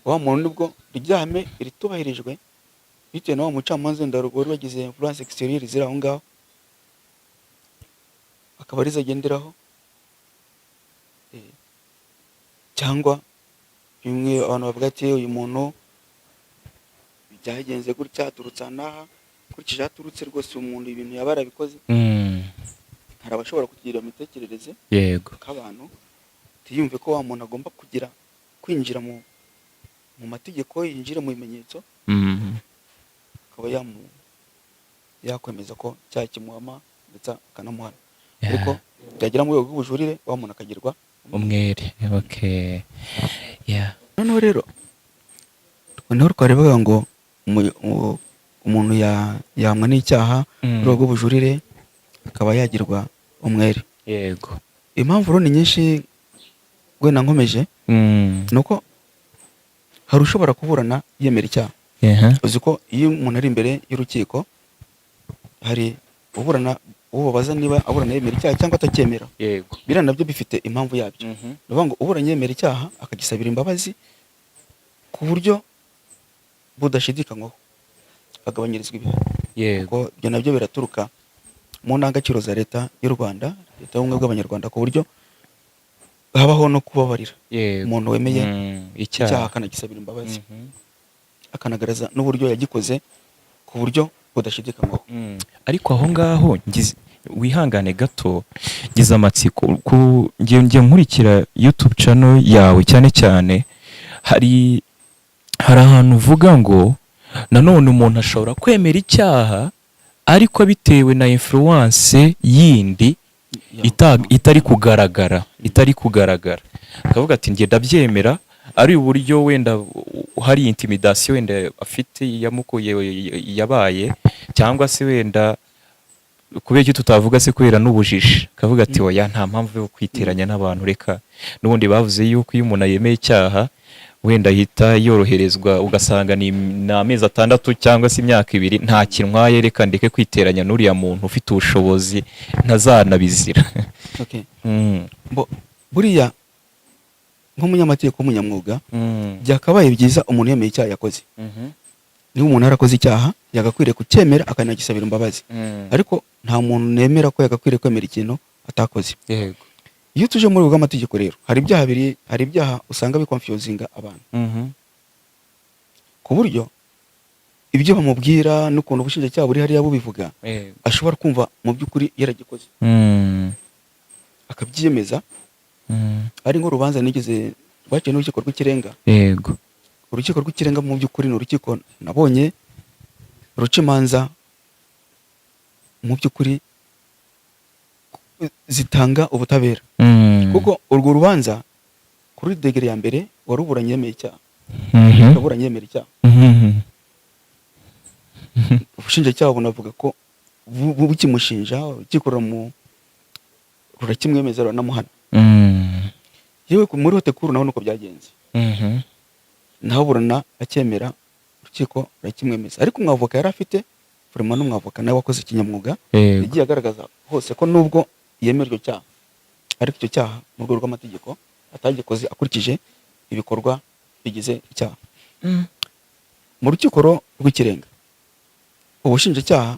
wa muntu nibwo ryahame ritubahirijwe bitewe na wa mucamanza wenda wari wagize influence extérieure ziri aho ngaho, akaba arizo agenderaho, cyangwa bimwe abantu bavuga ati: "Uyu muntu byagenze gutya, aturutse aha n'aha, ukurikije aho aturutse rwose uyu muntu ibintu yaba yarabikoze." Hari abashobora kugira iyo mitekerereze k'abantu, ntiyumve ko wa muntu agomba kugira kwinjira mu mategeko, yinjire mu bimenyetso, akaba yakwemeza ko cyaha kimuhama ndetse akanamuhana, ariko byagera mu rwego rw'ubujurire wa muntu akagirwa umwere, okay, yeah. Noneho rero niho twarebaga ngo umuntu yahamwa n'icyaha, mu rwego rw'ubujurire akaba yagirwa umwere. Impamvu rero ni nyinshi, wenda nkomeje, ni uko hari ushobora kuburana yemera icyaha. Uzi ko iyo umuntu ari imbere y'urukiko hari uburana Uwo babaza niba aburana yemera icyaha cyangwa atacyemera, biriya nabyo bifite impamvu yabyo. Ni ukuvuga ngo uburanye yemera icyaha, akagisabira imbabazi ku buryo budashidikanywaho, agabanyirizwa ibihano, kuko ibyo nabyo biraturuka mu ndangagaciro za Leta y'u Rwanda, Leta y'Ubumwe bw'Abanyarwanda, ku buryo habaho no kubabarira umuntu wemeye icyaha icyaha akanagisabira imbabazi, akanagaragaza n'uburyo yagikoze ku buryo budashidikanywaho. Ariko aho ngaho wihangane gato, ngize amatsiko ku ngiye nkurikira YouTube channel yawe cyane cyane, hari ahantu uvuga ngo nanone umuntu ashobora kwemera icyaha ariko bitewe na influence yindi itari kugaragara, akavuga ati: "Njye ndabyemera," ari uburyo wenda hari intimidation wenda afite yamukuye yabaye, cyangwa se wenda kubera icyo tutavuga se, kubera n'ubujiji, akavuga ati: "Oya, nta mpamvu yo kwiteranya n'abantu, reka n'ubundi bavuze yuko iyo umuntu yemeye icyaha wenda ahita yoroherezwa, ugasanga ni amezi 6 cyangwa se imyaka 2, nta kintwaye, reka ndeke kwiteranya n'uriya muntu ufite ubushobozi ntazanabizira." Okay. Bo, buriya nk'umunyamategeko w'umunyamwuga, byakabaye byiza umuntu yemeye icyaha yakoze. Niba umuntu yarakoze icyaha, yagakwiriye kucyemera akanagisabira imbabazi, ariko nta muntu nemera ko yagakwiriye kwemera ikintu atakoze. Iyo tuje muri rwego rw'amategeko rero, hari ibyaha biri, hari ibyaha usanga biconfusinga abantu, ku buryo ibyo bamubwira n'ukuntu ubushinjacyaha buri hariya bubivuga, ashobora kumva mu by'ukuri yaragikoze, akabyiyemeza. Ari nk'urubanza nigeze rwaciwe n'Urukiko rw'Ikirenga. Urukiko rw'Ikirenga mu by'ukuri ni urukiko nabonye ruca imanza mu by'ukuri zitanga ubutabera, kuko urwo rubanza kuri degré ya mbere waruburanye yemeye icyaha, yaburanye yemera icyaha. Ubushinjacyaha bunavuga ko bukimushinja, urukiko rurakimwemeza, ruranamuhana. Yewe, muri haute cour naho nuko byagenze, naho burana acyemera, urukiko rurakimwemeza, ariko umwavoka yari afite vraiment n'umwavoka nawe wakoze kinyamwuga, yagiye agaragaza hose ko nubwo yemera icyo cyaha, ariko icyo cyaha mu rwego rw'amategeko atagikoze akurikije ibikorwa bigize icyaha. Mu Rukiko rw'Ikirenga, ubushinjacyaha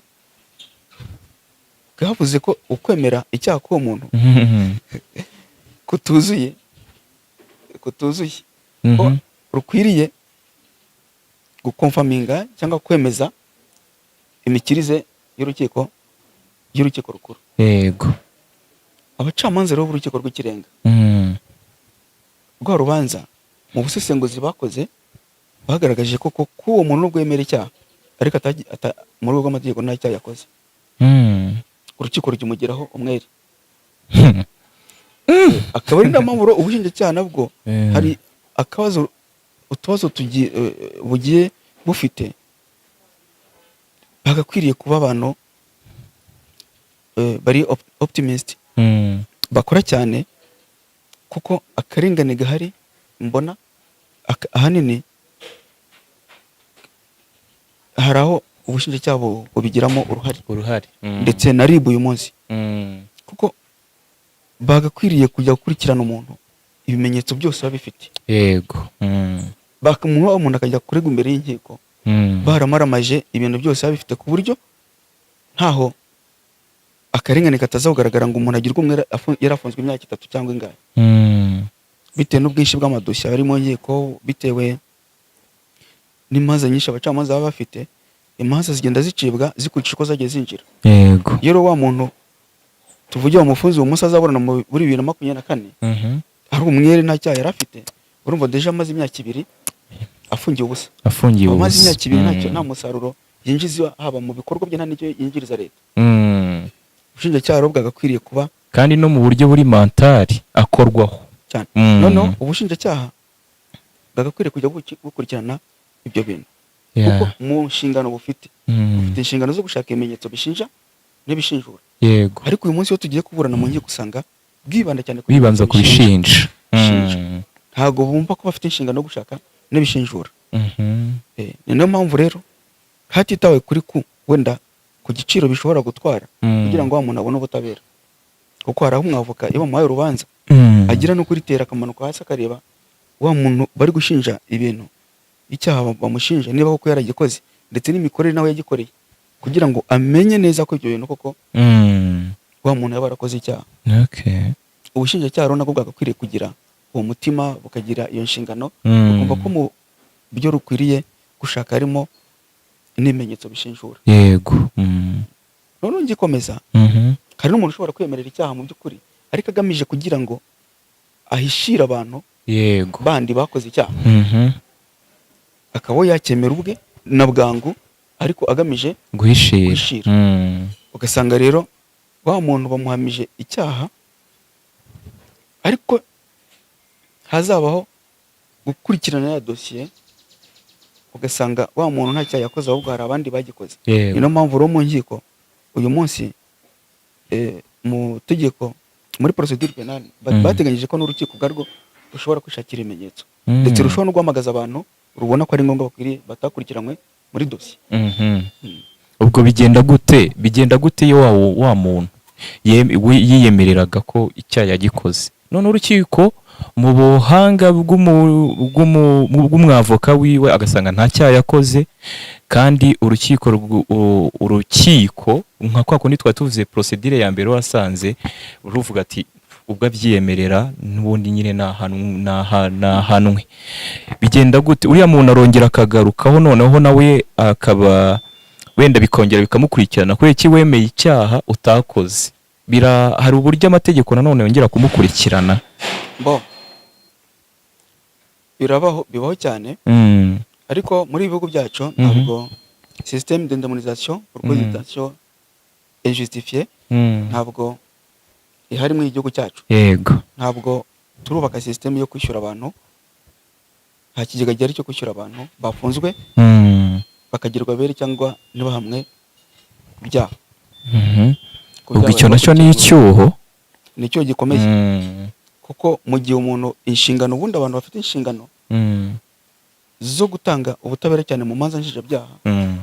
bwavuze ko ukwemera icyaha k'uwo muntu kutuzuye, ko rukwiriye guconfirminga cyangwa kwemeza imikirize y'Urukiko Rukuru. Abacamanza rero b'Urukiko rw'Ikirenga, rwa rubanza mu busesenguzi bakoze bagaragaje ko ko uwo muntu nubwo yemera icyaha, ariko mu rwego rw'amategeko nta cyaha yakoze. Urukiko rukimugeraho umwere. Akaba ari nayo mpamvu rero ubushinjacyaha nabwo hari akabazo, utubazo bugiye bufite, bagakwiriye kuba abantu bari optimist, bakora cyane, kuko akarengane gahari mbona ahanini hari aho ubushinjacyaha bubigiramo uruhare, uruhare. Ndetse na RIB uyu munsi, kuko bagakwiriye kujya gukurikirana umuntu ibimenyetso byose baba bifite, bakamuha umuntu akajya kurega imbere y'inkiko, baramaramaje ibintu byose baba bifite, ku buryo ntaho akarengane kataza kugaragara ngo umuntu agirwe umwere yarafunzwe imyaka 3 cyangwa ingahe, bitewe n'ubwinshi bw'amadosiye ari mu nkiko, bitewe n'imanza nyinshi abacamanza baba bafite. Imanza zigenda zicibwa zikurikije uko zagiye zinjira. Iyo rero wa muntu tuvuge wamufunze uwo munsi azaburana muri 2024, ari umwere, nta cyaha yari afite, urumva déjà amaze imyaka 2 afungiye ubusa. Afungiye Amaze ubusa. imyaka 2 ntacyo, nta musaruro yinjiza, haba mu bikorwa bye, nta n'icyo yinjiriza leta. Ubushinjacyaha rero bwagakwiriye kuba Kandi no mu buryo buri mental akorwaho. Cyane. Noneho ubushinjacyaha bwagakwiriye kujya bukurikirana ibyo bintu, kuko mu nshingano bufite, bufite inshingano zo gushaka ibimenyetso bishinja n'ibishinjura. Ariko uyu munsi iyo tugiye kuburana mu nkiko, usanga bwibanda cyane ku Bibanza ku bimenyetso bishinja. bishinja. Ntabwo bumva ko bafite inshingano yo gushaka n'ibishinjura. Ni nayo mpamvu rero hatitawe kuri ku wenda ku giciro bishobora gutwara kugira ngo wa muntu abone ubutabera. Kuko hari aho umwavoka, iyo bamuhaye urubanza, agira no kuritera akamanuka hasi, akareba wa muntu bari gushinja ibintu, icyaha bamushinja, niba koko yaragikoze, ndetse n'imikorere nawe yagikoreye, kugira ngo amenye neza ko ibyo bintu koko wa muntu yaba yarakoze icyaha. Ubushinjacyaha rero nabwo bwagakwiriye kugira uwo mutima, bukagira iyo nshingano, bukumva ko mu byo rukwiriye gushaka harimo n'ibimenyetso bishinjura. Noneho ngikomeza, hari n'umuntu ushobora kwemerera icyaha mu by'ukuri, ariko agamije kugira ngo ahishire abantu bandi bakoze icyaha, akaba yakemera ubwe na bwangu, ariko agamije guhishira. Guhishira. Ugasanga rero wa muntu bamuhamije icyaha, ariko hazabaho gukurikirana ya dosiye, ugasanga wa muntu nta cyaha yakoze, ahubwo hari abandi bagikoze. Niyo mpamvu rero mu nkiko uyu munsi, mu tegeko, muri procédure pénale, bateganyije ko n'urukiko ubwarwo rushobora kwishakira ibimenyetso, ndetse rushobora no guhamagaza abantu rubona ko ari ngombwa bakwiriye batakurikiranywe muri dosiye. Ubwo bigenda gute iyo wa muntu yiyemereraga ko icyaha yagikoze, none urukiko mu buhanga bw'umwavoka wiwe agasanga nta cyaha yakoze, kandi urukiko nka kwa kundi twari tuvuze procédure ya mbere, wasanze ruvuga ati ubwo abyiyemerera n'ubundi nyine nahanwe. Bigenda gute? Uriya muntu arongera akagarukaho, noneho nawe akaba wenda bikongera bikamukurikirana kubera iki wemeye icyaha utakoze? Hari uburyo amategeko nanone yongera kumukurikirana? Bo birabaho, bibaho cyane, ariko muri ibi bihugu byacu ntabwo système d'indemnisation pour cause de détention injustifiée ntabwo ihari muri igihugu cyacu. Ntabwo turubaka système yo kwishyura abantu, nta kigega gihari cyo kwishyura abantu bafunzwe bakagirwa abere cyangwa ntibahamwe ibyaha. Ku Ubwo byaha icyo nacyo ni bakurikiranwe. icyuho. Ni icyuho gikomeye, kuko mu gihe umuntu inshingano, ubundi abantu bafite inshingano zo gutanga ubutabera cyane mu manza nshinjabyaha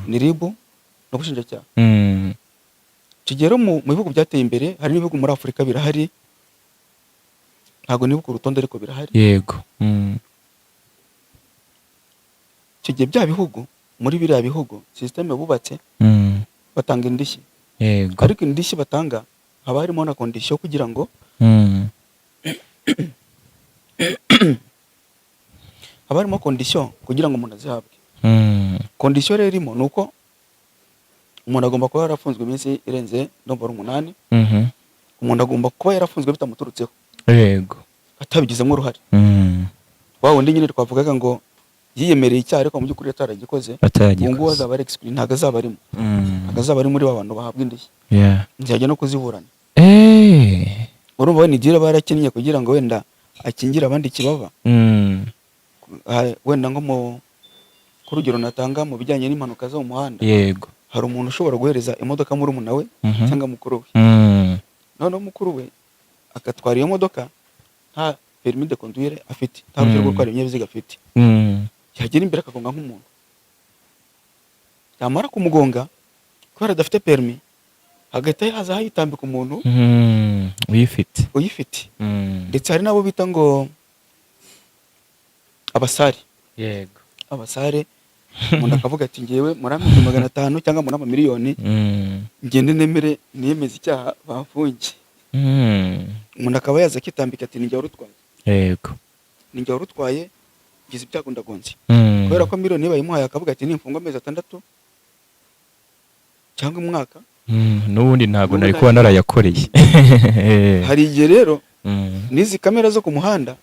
ni RIB n'ubushinjacyaha. Kigero mu bihugu byateye imbere, hari n'ibihugu muri Afurika birahari, ntabwo nibuka urutonde ariko birahari. Icyo gihe bya bihugu, muri biriya bihugu système bubatse, batanga indishyi, ariko indishyi batanga haba harimo na condition kugira ngo haba harimo condition kugira ngo umuntu azihabwe. Condition rero irimo ni uko umuntu agomba kuba yarafunzwe iminsi irenze, ndumva ari 8. Umuntu agomba kuba yarafunzwe bitamuturutseho, atabigizemo uruhare. Wa wundi nyine twavugaga ngo yiyemereye icyaha ariko mu by'ukuri ataragikoze, uwo nguwo Atagikoze. azaba ari exclu, ntabwo azaba arimo. Ntabwo azaba ari muri ba bantu bahabwa indishyi, ntiyajya no kuziburana. Urumva we ni deal aba yarakinnye kugira ngo wenda akingire abandi ikibaba. Wenda nko mu ku rugero natanga mu bijyanye n'impanuka zo mu muhanda, hari umuntu ushobora guhereza imodoka murumuna we cyangwa mukuru we, noneho mukuru we agatwara iyo modoka nta permis de conduire afite, nta ruhushya rwo gutwara ibinyabiziga afite. Yagera imbere akagonga nk'umuntu, yamara kumugonga, kubera adafite permis, hagahita haza hayitambika umuntu Uyifite. uyifite. Ndetse hari n'abo bita ngo abasare. Abasare, umuntu akavuga ati ngewe murampa 500,000 cyangwa murampa miliyoni, ngende nemere niyemeze icyaha, bamfunge. Umuntu akaba yaza akitambika ati ninjye wari utwaye, ninjye wari utwaye, ngize ibyago ndagonze. Kubera ko miliyoni iyo bayimuhaye, akavuga ati nimfungwa amezi 6 cyangwa umwaka, N'ubundi ntabwo n'ubundi nari kuba narayakoreye. Hari igihe rero n'izi kamera zo ku muhanda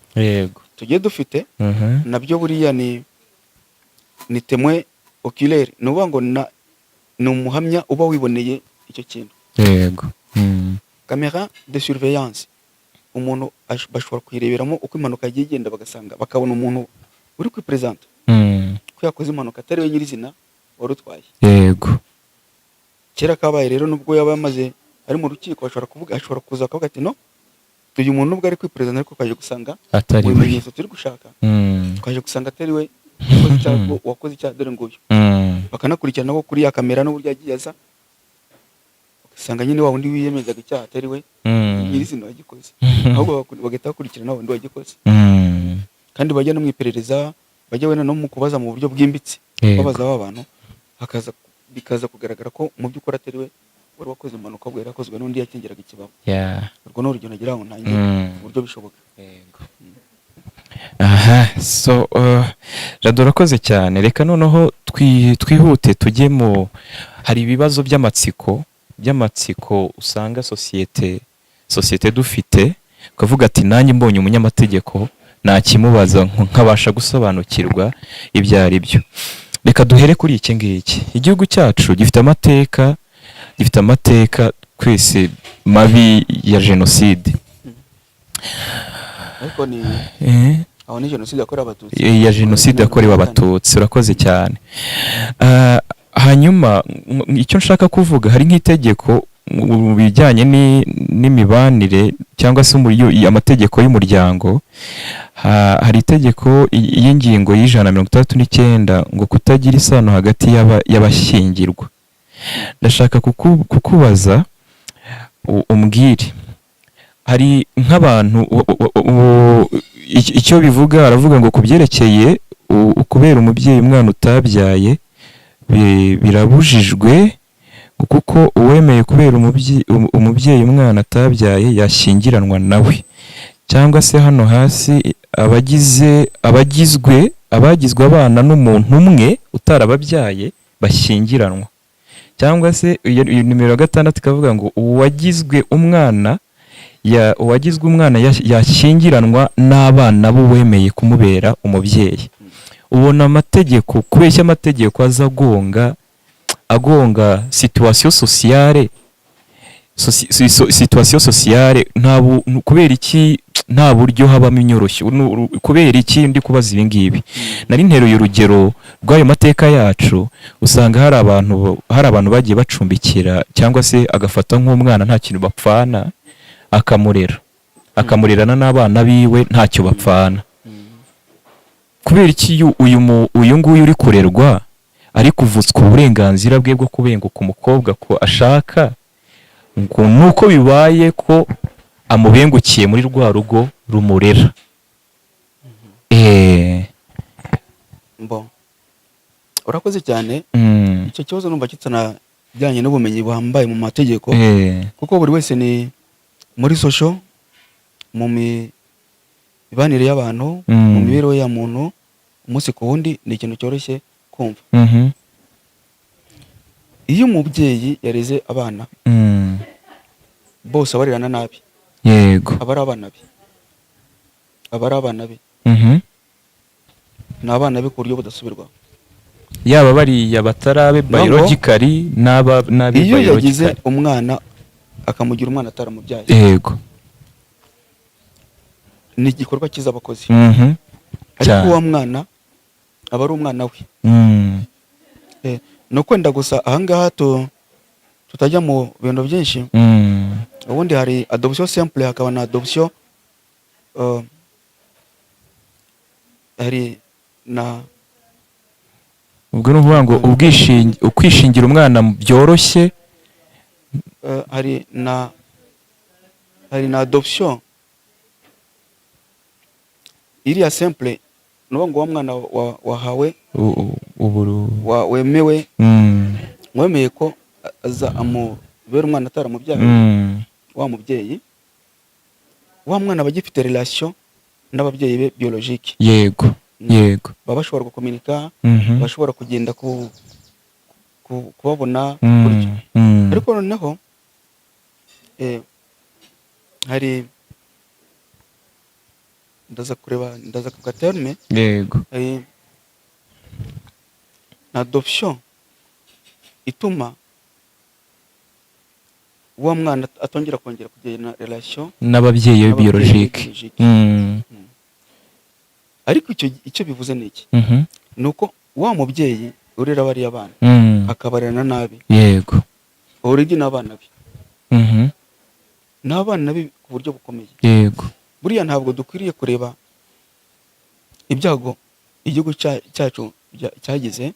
tugiye dufite, nabyo buriya ni témoin oculaire, ni ukuvuga ngo ni umuhamya uba wiboneye icyo kintu. Caméra de surveillance, umuntu bashobora kuyireberamo uko impanuka yagiye igenda, bagasanga, bakabona umuntu uri kwiperezanta ko yakoze impanuka atari we nyirizina wari utwaye. Kera kabaye rero, nubwo yaba yamaze ari mu rukiko, bashobora kuvuga, ashobora kuza akavuga ati no, uyu muntu nubwo ari kwiperezanta, ariko twaje gusanga Atari mu we. bimenyetso turi gushaka, twaje gusanga atari we wakoze icyaha, wakoze icyaha dore nguyu. Bakanakurikirana ko kuri ya kamera n'uburyo yagiye aza. Usanga nyine wa wundi wiyemezaga icyaha atari we nyirizina wagikoze, ahubwo bagahita bakurikirana wa wundi wagikoze. Kandi bajya no mu iperereza, bajya wenda no mu kubaza mu buryo bwimbitse, babaza ba bantu, hakaza bikaza kugaragara ko mu by'ukuri atari we wari wakoze impanuka, ahubwo yari yakozwe n'undi yakingiraga ikibaba. Urwo ni urugero nagira ngo ntange uburyo bishoboka. Yego. Aha, so Jado, urakoze cyane. Reka noneho twihute tujye mu, hari ibibazo by'amatsiko usanga sosiyete dufite, ukavuga ati: "Nanjye mbonye umunyamategeko nakimubaza nkabasha gusobanukirwa ibyo ari byo." Reka duhere kuri iki ngiki. Igihugu cyacu gifite amateka twese mabi ya jenoside. Ariko ni aho ni jenoside yakorewe Abatutsi. Ya jenoside yakorewe Abatutsi, urakoze cyane. Hanyuma icyo nshaka kuvuga, hari nk'itegeko mu bijyanye n'imibanire cyangwa se amategeko y'umuryango. Hari itegeko y'ingingo y'169 ngo kutagira isano hagati y'abashyingirwa. Ndashaka kukubaza umbwire, hari nk'abantu icyo bivuga, aravuga ngo ku byerekeye kubera umubyeyi umwana utabyaye birabujijwe, kuko uwemeye kubera umubyeyi umwana atabyaye yashyingiranwa nawe. Cyangwa se hano hasi, abagize abagizwe abagizwe abana n'umuntu umwe utarababyaye bashyingiranwa. Cyangwa se iyo nimero ya 6 ikavuga ngo uwagizwe umwana yashyingiranwa n'abana b'uwemeye kumubera umubyeyi. Ubona amategeko, kubeshya amategeko aza agonga situation sociale. Kubera iki nta buryo habamo inyoroshyo? Kubera iki ndi kubaza ibi ngibi? Nari nteruye urugero rw'ayo mateka yacu. Usanga hari abantu bagiye bacumbikira cyangwa se agafata nk'umwana nta kintu bapfana, akamurera, akamurerana n'abana biwe ntacyo bapfana. Kubera iki uyu nguyu uri kurerwa ari kuvutswa uburenganzira bwe bwo kubenguka umukobwa ko ashaka, ngo nuko bibaye ko amubengukiye muri rwa rugo rumurera? Mbo urakoze cyane. Icyo kibazo numva kitanajyanye n'ubumenyi buhambaye mu mategeko, kuko buri wese ni muri social, mu mibanire y'abantu, mu mibereho ya muntu umunsi ku wundi, ni ikintu cyoroshye kumva. Iyo umubyeyi yareze abana bose abarerana nabi, aba ari abana be, aba ari abana be. Ni abana be ku buryo budasubirwaho. Yaba bariya batarabe Ngo biologically n'aba n'abe iyo yagize biologically. umwana, akamugira umwana ataramubyaye, ni igikorwa cyiza abakozi, ariko uwo mwana aba ari umwana we. Ni ukwenda gusa ahangaha tutajya mu bintu byinshi. Ubundi hari adoption simple, hakaba na adoption hari na Ubwo ni ukuvuga ngo ukwishingira umwana byoroshye. Hari na adoption iriya simple, ni ukuvuga ngo wa mwana wahawe uburu wemewe, wemeye ko aza amubera umwana ataramubyaye, wa mubyeyi, wa mwana aba agifite relation n'ababyeyi be biologique. Baba bashobora gukominika, bashobora kugenda kubabona gutyo. Ariko noneho hari, ndaza kureba, ndaza kuvuga terme, hari na adoption ituma wa mwana atongera kongera kugirana relation n'ababyeyi be n'ababyeyi be biologique. biologique. Ariko icyo bivuze ni iki? Ni uko wa mubyeyi urera bariya bana akabarerana nabi, already n'abana be, n'abana be ku buryo bukomeye. Buriya ntabwo dukwiriye kureba ibyago igihugu cyacu cyagize,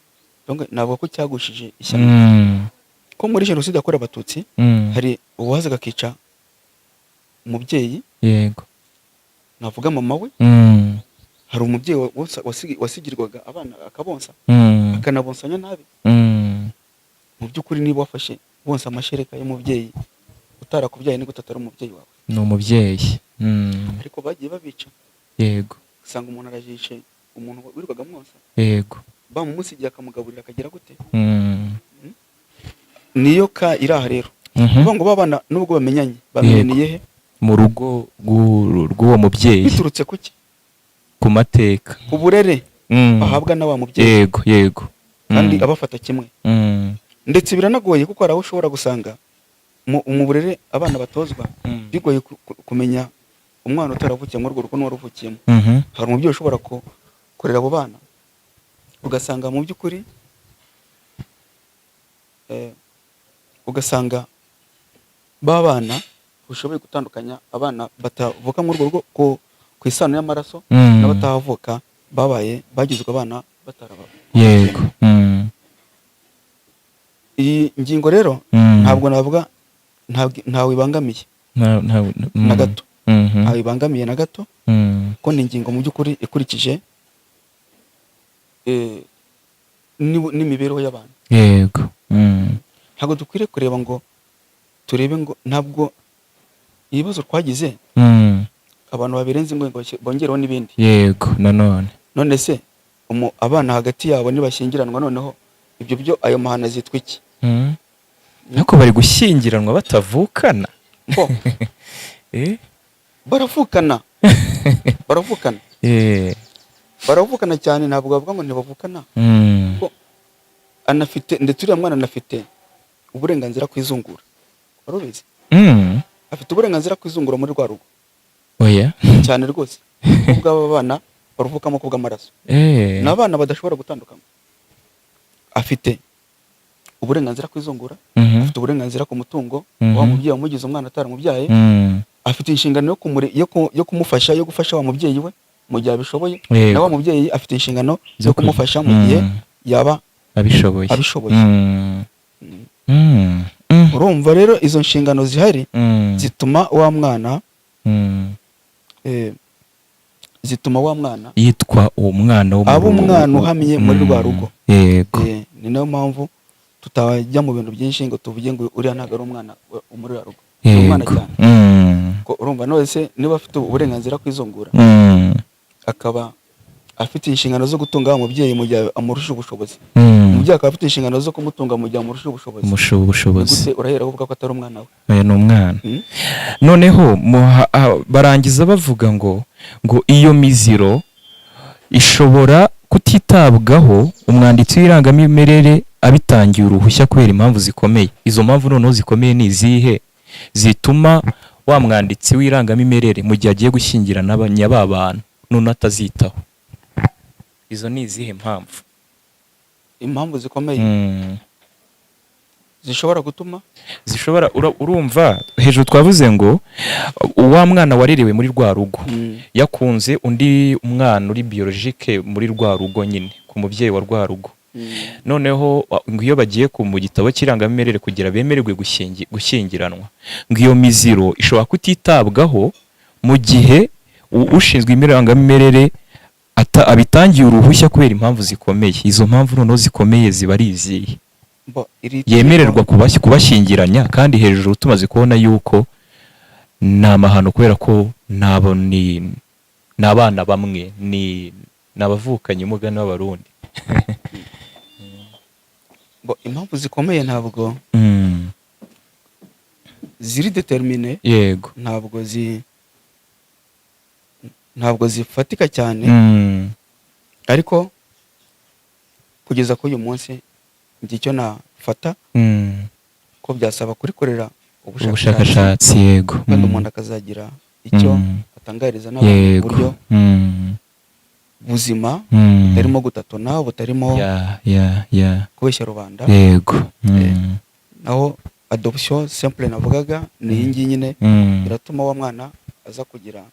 donc navuga ko cyagushije ishyano. Ko muri Jenoside yakorewe Abatutsi hari uwazaga akica umubyeyi, navuga mama we. Hari umubyeyi wasigirwaga abana akabonsa, akanabonsanya nabi. Mu by'ukuri, niba wafashe bonsa amashereka y'umubyeyi utarakubyaye, ni gute atari umubyeyi wawe? Ni umubyeyi. Ariko bagiye babica, usanga umuntu arajishe umuntu wirirwaga amwonsa, bamumusigiye akamugaburira, akagira gute. Niyo ka iri aha rero. Kuvuga ngo babana nubwo bamenyanye, bamenyaniye he? Mu rugo rw'uwo mubyeyi. Biturutse kuki? Ku mateka. Ku burere bahabwa na wa mubyeyi, yego yego kandi abafata kimwe. Ndetse biranagoye, kuko hari aho ushobora gusanga mu burere abana batozwa bigoye kumenya umwana utaravukiye muri urwo rugo n'uwaruvukiyemo. Hari umubyeyi ushobora kurera abo bana, ugasanga mu by'ukuri ugasanga ba bana ushoboye gutandukanya abana batavuka muri urwo rugo ku isano y'amaraso n'abatahavuka, babaye bagizwe abana bataraba. Iyi ngingo rero ntabwo navuga ntawe ibangamiye na gato. Ntawe ibangamiye na gato, ko ni ingingo mu by'ukuri ikurikije n'imibereho y'abantu. Ntabwo dukwiriye kureba ngo turebe ngo ntabwo ibibazo twagize abantu babirenze ngo bongereho n'ibindi. Yego, nanone. None se abana hagati yabo nibashyingiranwa, noneho ibyo byo ayo mahano azitwa iki? Ariko bari gushyingiranwa batavukana. Bo baravukana, baravukana. Baravukana cyane, ntabwo bavuga ngo ntibavukana. Ko anafite, ndetse uriya mwana anafite uburenganzira ku izungura, wari ubizi? Afite uburenganzira ku izungura muri rwa rugo. Oya. Cyane rwose, kuko aba bana baruvukamo ku bw'amaraso. Ni abana badashobora gutandukanywa. Afite uburenganzira ku izungura, afite uburenganzira ku mutungo wa mubyeyi wamugize umwana ataramubyaye, afite inshingano yo kumufasha, yo gufasha wa mubyeyi we mu gihe abishoboye, na wa mubyeyi afite inshingano zo zo kumufasha mu gihe yaba abishoboye. Abishoboye. Urumva rero izo nshingano zihari zituma wa mwana yitwa uwo mwana wo mu aba rugo. Umwana uhamye muri rwa rugo. Ni nayo mpamvu tutajya mu bintu byinshi ngo tuvuge ngo uriya ntabwo ari umwana muri ruriya rugo. Ni umwana cyane. Ko urumva none se niba afite uburenganzira ku izungura, akaba afite inshingano zo gutunga wa mubyeyi mu gihe amurusha ubushobozi, umubyeyi akaba afite inshingano zo kumutunga mu gihe amurusha ubushobozi, umusha ubushobozi, gute urahera uvuga ko atari umwana we? Oya, ni umwana. Noneho barangiza bavuga ngo iyo miziro ishobora kutitabwaho umwanditsi w'irangamimerere abitangiye uruhushya kubera impamvu zikomeye. Izo mpamvu noneho zikomeye ni izihe zituma wa mwanditsi w'irangamimerere mu gihe agiye gushyingira ba bantu none atazitaho? Izo ni izihe mpamvu? Impamvu zikomeye zishobora gutuma zishobora urumva hejuru twavuze ngo wa mwana warerewe muri rwa rugo yakunze undi mwana uri biologique muri rwa rugo nyine, ku mubyeyi wa rwa rugo, noneho ngo iyo bagiye mu gitabo cy'irangamimerere kugira bemererwe gushyingiranwa, ngo iyo miziro ishobora kutitabwaho mu gihe ushinzwe irangamimerere abitangiye uruhushya kubera impamvu zikomeye. Izo mpamvu noneho zikomeye ziba ari izihe? Bo, iri Yemererwa kubashyingiranya, kandi hejuru tumaze kubona yuko ni amahano, kubera ko nabo ni abana bamwe, ni abavukanyi, umugani w'Abarundi. Bo, impamvu zikomeye ntabwo ziri déterminées, ntabwo zifatika cyane, ariko kugeza kuri uyu munsi njye icyo nafata ko byasaba kurikorera ubushakashatsi, ubushakashatsi, yego. Wenda umuntu akazagira icyo atangariza n'abantu mu buryo buzima, butarimo gutatona, butarimo ya ya ya kubeshya rubanda. Naho adoption simple navugaga ni iyi ngiyi nyine, iratuma wa mwana aza kugira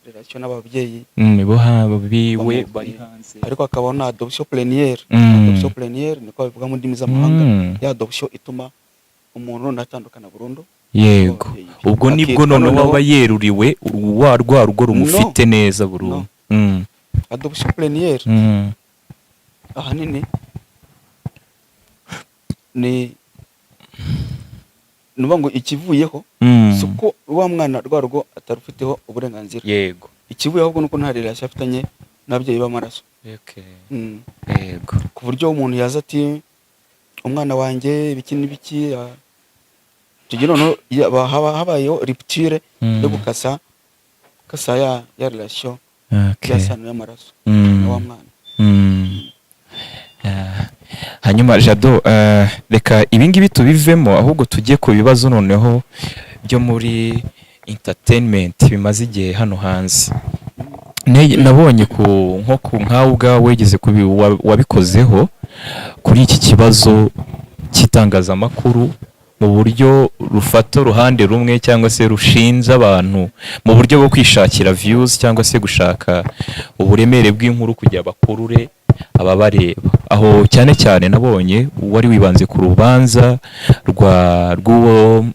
relation n'ababyeyi bo biwe bari hanze, ariko hakaba na adoption plénière. Adoption plénière niko babivuga mu ndimi z'amahanga, ya adoption ituma Umuntu natandukana burundu Yego. n'ababyeyi be. Ubwo nibwo Akitwa noneho noneho aba yeruriwe wa rwa rugo rumufite neza burundu. No. Adoption plénière ahanini ni ukuvuga ngo ikivuyeho si uko wa mwana rwa rugo atarufiteho uburenganzira. Ikivuyeho ahubwo nuko nta relation afitanye n'ababyeyi b'amaraso. Ku buryo umuntu yaza ati: "Umwana wanjye ibiki n'ibiki," icyo gihe noneho haba habayeho rupture yo gukasa kasa ya relation, ya sano y'amaraso na wa mwana. Hanyuma Jado, reka ibingibi tubivemo, ahubwo tujye ku bibazo noneho byo muri entertainment bimaze igihe hano hanze. Nabonye ku nko ku nkawe ubwawe wigeze wabikozeho kuri iki kibazo cy'itangazamakuru mu buryo rufata uruhande rumwe cyangwa se rushinja abantu mu buryo bwo kwishakira views cyangwa se gushaka uburemere bw'inkuru kugira bakurure ababareba. Aho cyane cyane nabonye wari wibanze ku rubanza rwa rw'uwo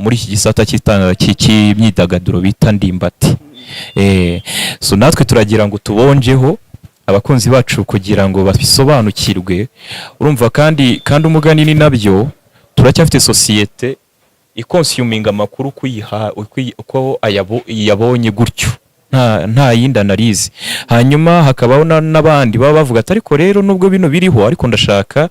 muri iki gisata cy'imyidagaduro bita Ndimbati. So natwe turagira ngo tubonjeho abakunzi bacu kugira ngo babisobanukirwe. Urumva kandi umugani ni nabyo, turacyafite sosiyete iconsuminga amakuru kuyiha uko yabonye gutyo, nta yindi analyse. Hanyuma hakabaho n'abandi baba bavuga ati: "Ariko rero nubwo bino biriho, ariko ndashaka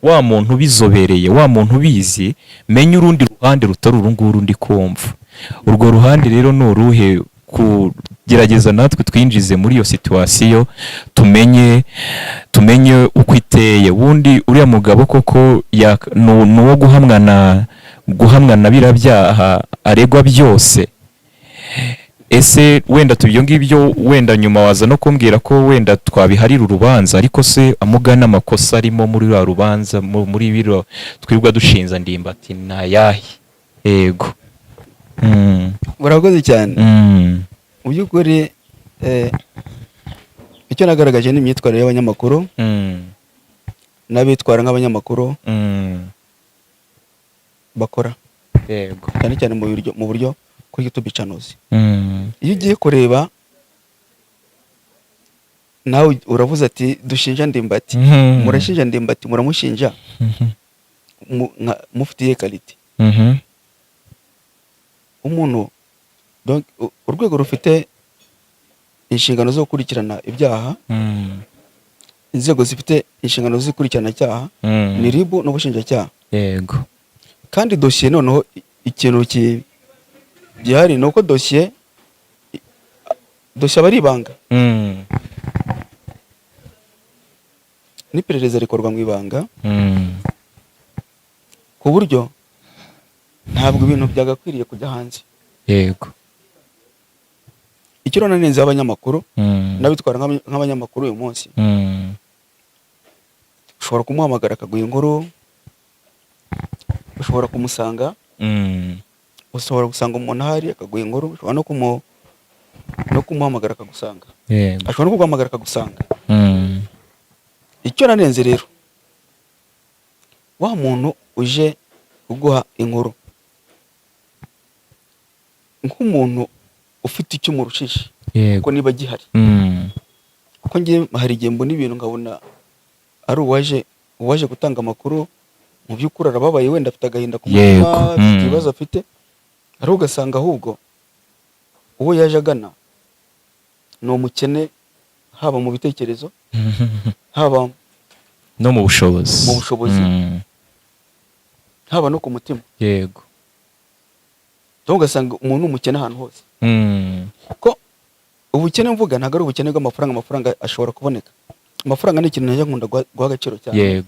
wa muntu ubizobereye, wa muntu ubizi, menye urundi ruhande rutari uru nguru ndi kumva." Urwo ruhande rero ni uruhe? Kugerageza natwe twinjize muri iyo situation, tumenye uko iteye. Ubundi uriya mugabo koko ni uwo guhamwa na biriya byaha aregwa byose? Ese wenda ibyo ngibyo, wenda nyuma waza no kumbwira ko wenda twabiharira urubanza, ariko se amugana amakosa arimo muri ruriya rubanza, muri biro twirirwa dushinza Ndimbati, ni ayahe? Yego. Murakoze cyane. Mu by'ukuri, icyo nagaragaje ni imyitwarire y'abanyamakuru n'abitwara nk'abanyamakuru bakora cyane cyane mu buryo kuri YouTube channels. Iyo ugiye kureba nawe uravuze ati: "Dushinja Ndimbati." Murashinja Ndimbati, muramushinja mufitiye qualité umuntu. Donc, urwego rufite inshingano zo gukurikirana ibyaha, inzego zifite inshingano z'ikurikirana cyaha ni RIB n'ubushinjacyaha. Kandi dosiye noneho ikintu gihari ni uko dosiye aba ari ibanga, n'iperereza rikorwa mu ibanga, ku buryo ntabwo ibintu byagakwiriye kujya hanze. Icyo rero nanenze abanyamakuru n'abitwara nk'abanyamakuru uyu munsi, ushobora kumuhamagara akaguha inkuru, ushobora kumusanga, ushobora gusanga umuntu ahari akaguha inkuru, ushobora no kumuhamagara akagusanga, ashobora no kuguhamagara akagusanga. Icyo nanenze rero, wa muntu uje kuguha inkuru nk'umuntu ufite icyo umurushije, kuko niba gihari, kuko njye hari igihe mbona ibintu nkabona ari uwaje gutanga amakuru, mu by'ukuri arababaye, wenda afite agahinda ku mutima, afite ibibazo afite, ariko ugasanga ahubwo uwo yaje agana ni umukene, haba mu bitekerezo, haba no mu bushobozi. Mu bushobozi. Haba no ku mutima. Cyangwa ugasanga umuntu ni umukene ahantu hose. Ko ubukene mvuga ntabwo ari ubukene bw'amafaranga. Amafaranga ashobora kuboneka. Amafaranga ni ikintu najya nkunda guha agaciro cyane,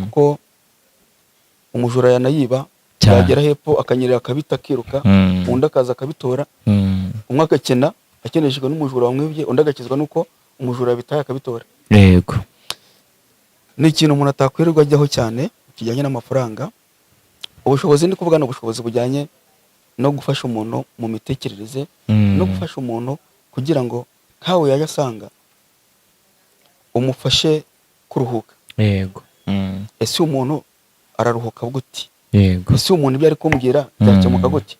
kuko umujura yanayiba, yagera hepfo akanyerera akabita akiruka, undi akaza akabitora. Umwe agakena akeneshejwe n'umujura wamwibye, undi agakizwa n'uko umujura yabitaye akabitora. Ni ikintu umuntu atakwirirwa ajyaho cyane kijyanye n'amafaranga. Ubushobozi ndi kuvuga ni ubushobozi bujyanye no gufasha umuntu mu mitekerereze, no gufasha umuntu kugira ngo nkawe yajya asanga umufashe kuruhuka. Ese umuntu araruhuka gute? Ese umuntu ibyo ari kumbwira byakemuka gute?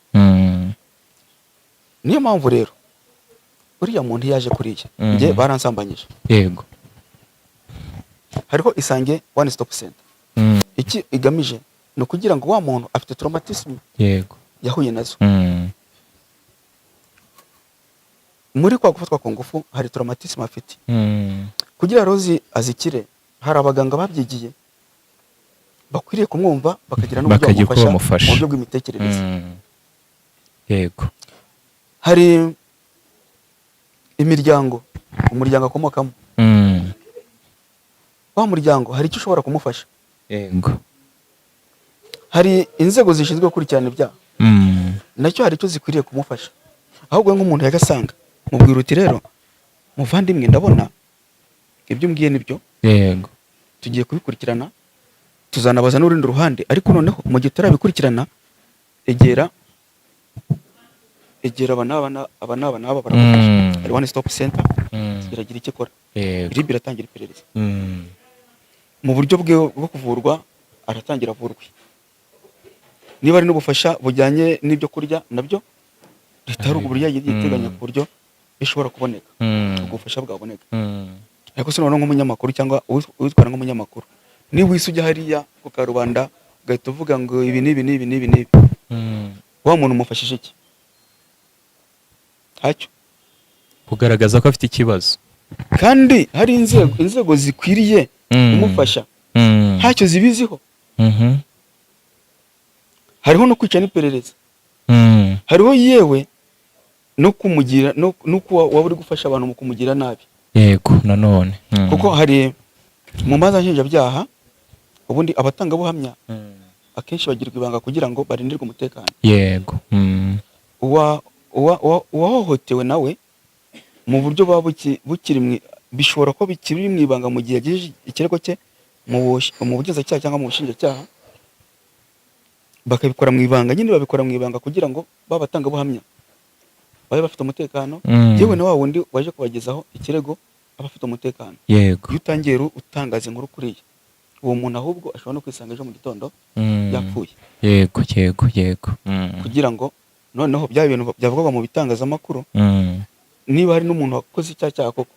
Niyo mpamvu rero uriya muntu iyo yaje kuriya, njye baransambanyije, hariho Isange One Stop Center. Iki igamije ni ukugira ngo wa muntu afite traumatisme yahuye nazo muri kwa gufatwa ku ngufu, hari traumatisme afite. Kugira rero azikire, hari abaganga babyigiye bakwiriye kumwumva, bakagira n'uburyo Bakagira uko bamufasha bamufasha. mu buryo bw'imitekerereze. Hari imiryango, umuryango akomokamo, wa muryango hari icyo ushobora kumufasha. Hari inzego zishinzwe gukurikirana ibyaha, nacyo hari icyo zikwiriye kumufasha. Ahubwo nk'umuntu yagasanga mubwira uti: "Rero muvandimwe, ndabona ibyo umbwiye nibyo, tugiye kubikurikirana, tuzanabaza n'urundi ruhande, ariko noneho mu gihe tutarabikurikirana, egera, egera aba n'aba aba n'aba n'aba baragufasha." Hari One Stop Center, iragira icyo ikora. RIB iratangira iperereza. Mu buryo bwe bwo kuvurwa, aratangira avurwe. Niba ari n'ubufasha bujyanye n'ibyo kurya, nabyo leta hari uburyo yagiye iteganya ku buryo bishobora kuboneka, ubwo bufasha bwaboneka. Ariko se noneho nk'umunyamakuru cyangwa uwitwara nk'umunyamakuru, niba uhise ujya hariya ku karubanda ugahita uvuga ngo ibi n'ibi n'ibi n'ibi n'ibi, wa muntu umufashije iki? Ntacyo. Kugaragaza ko afite ikibazo. Kandi hari inzego zikwiriye kumufasha, ntacyo zibiziho. Hariho no kwica n'iperereza, hariho yewe no kumugira no kuba waba uri gufasha abantu mu kumugira nabi. Yego, nanone. Kuko hari mu manza nshinjabyaha, ubundi abatangabuhamya akenshi bagirwa ibanga kugira ngo barindirwe umutekano. Uwahohotewe nawe mu buryo buba bukiri bishobora kuba bikiri mu ibanga mu gihe yagejeje ikirego cye mu bugenzacyaha cyangwa mu bushinjacyaha, bakabikora mu ibanga nyine. Babikora mu ibanga kugira ngo ba batangabuhamya babe bafite umutekano, yewe na wa wundi waje kubagezaho ikirego aba afite umutekano. Iyo utangiye utangaza inkuru kuriya, uwo muntu ahubwo ashobora no kwisanga ejo mu gitondo yapfuye. yego yego yego. Kugira ngo noneho bya bintu byavugwaga mu bitangazamakuru, niba hari n'umuntu wakoze icyaha cyaha koko,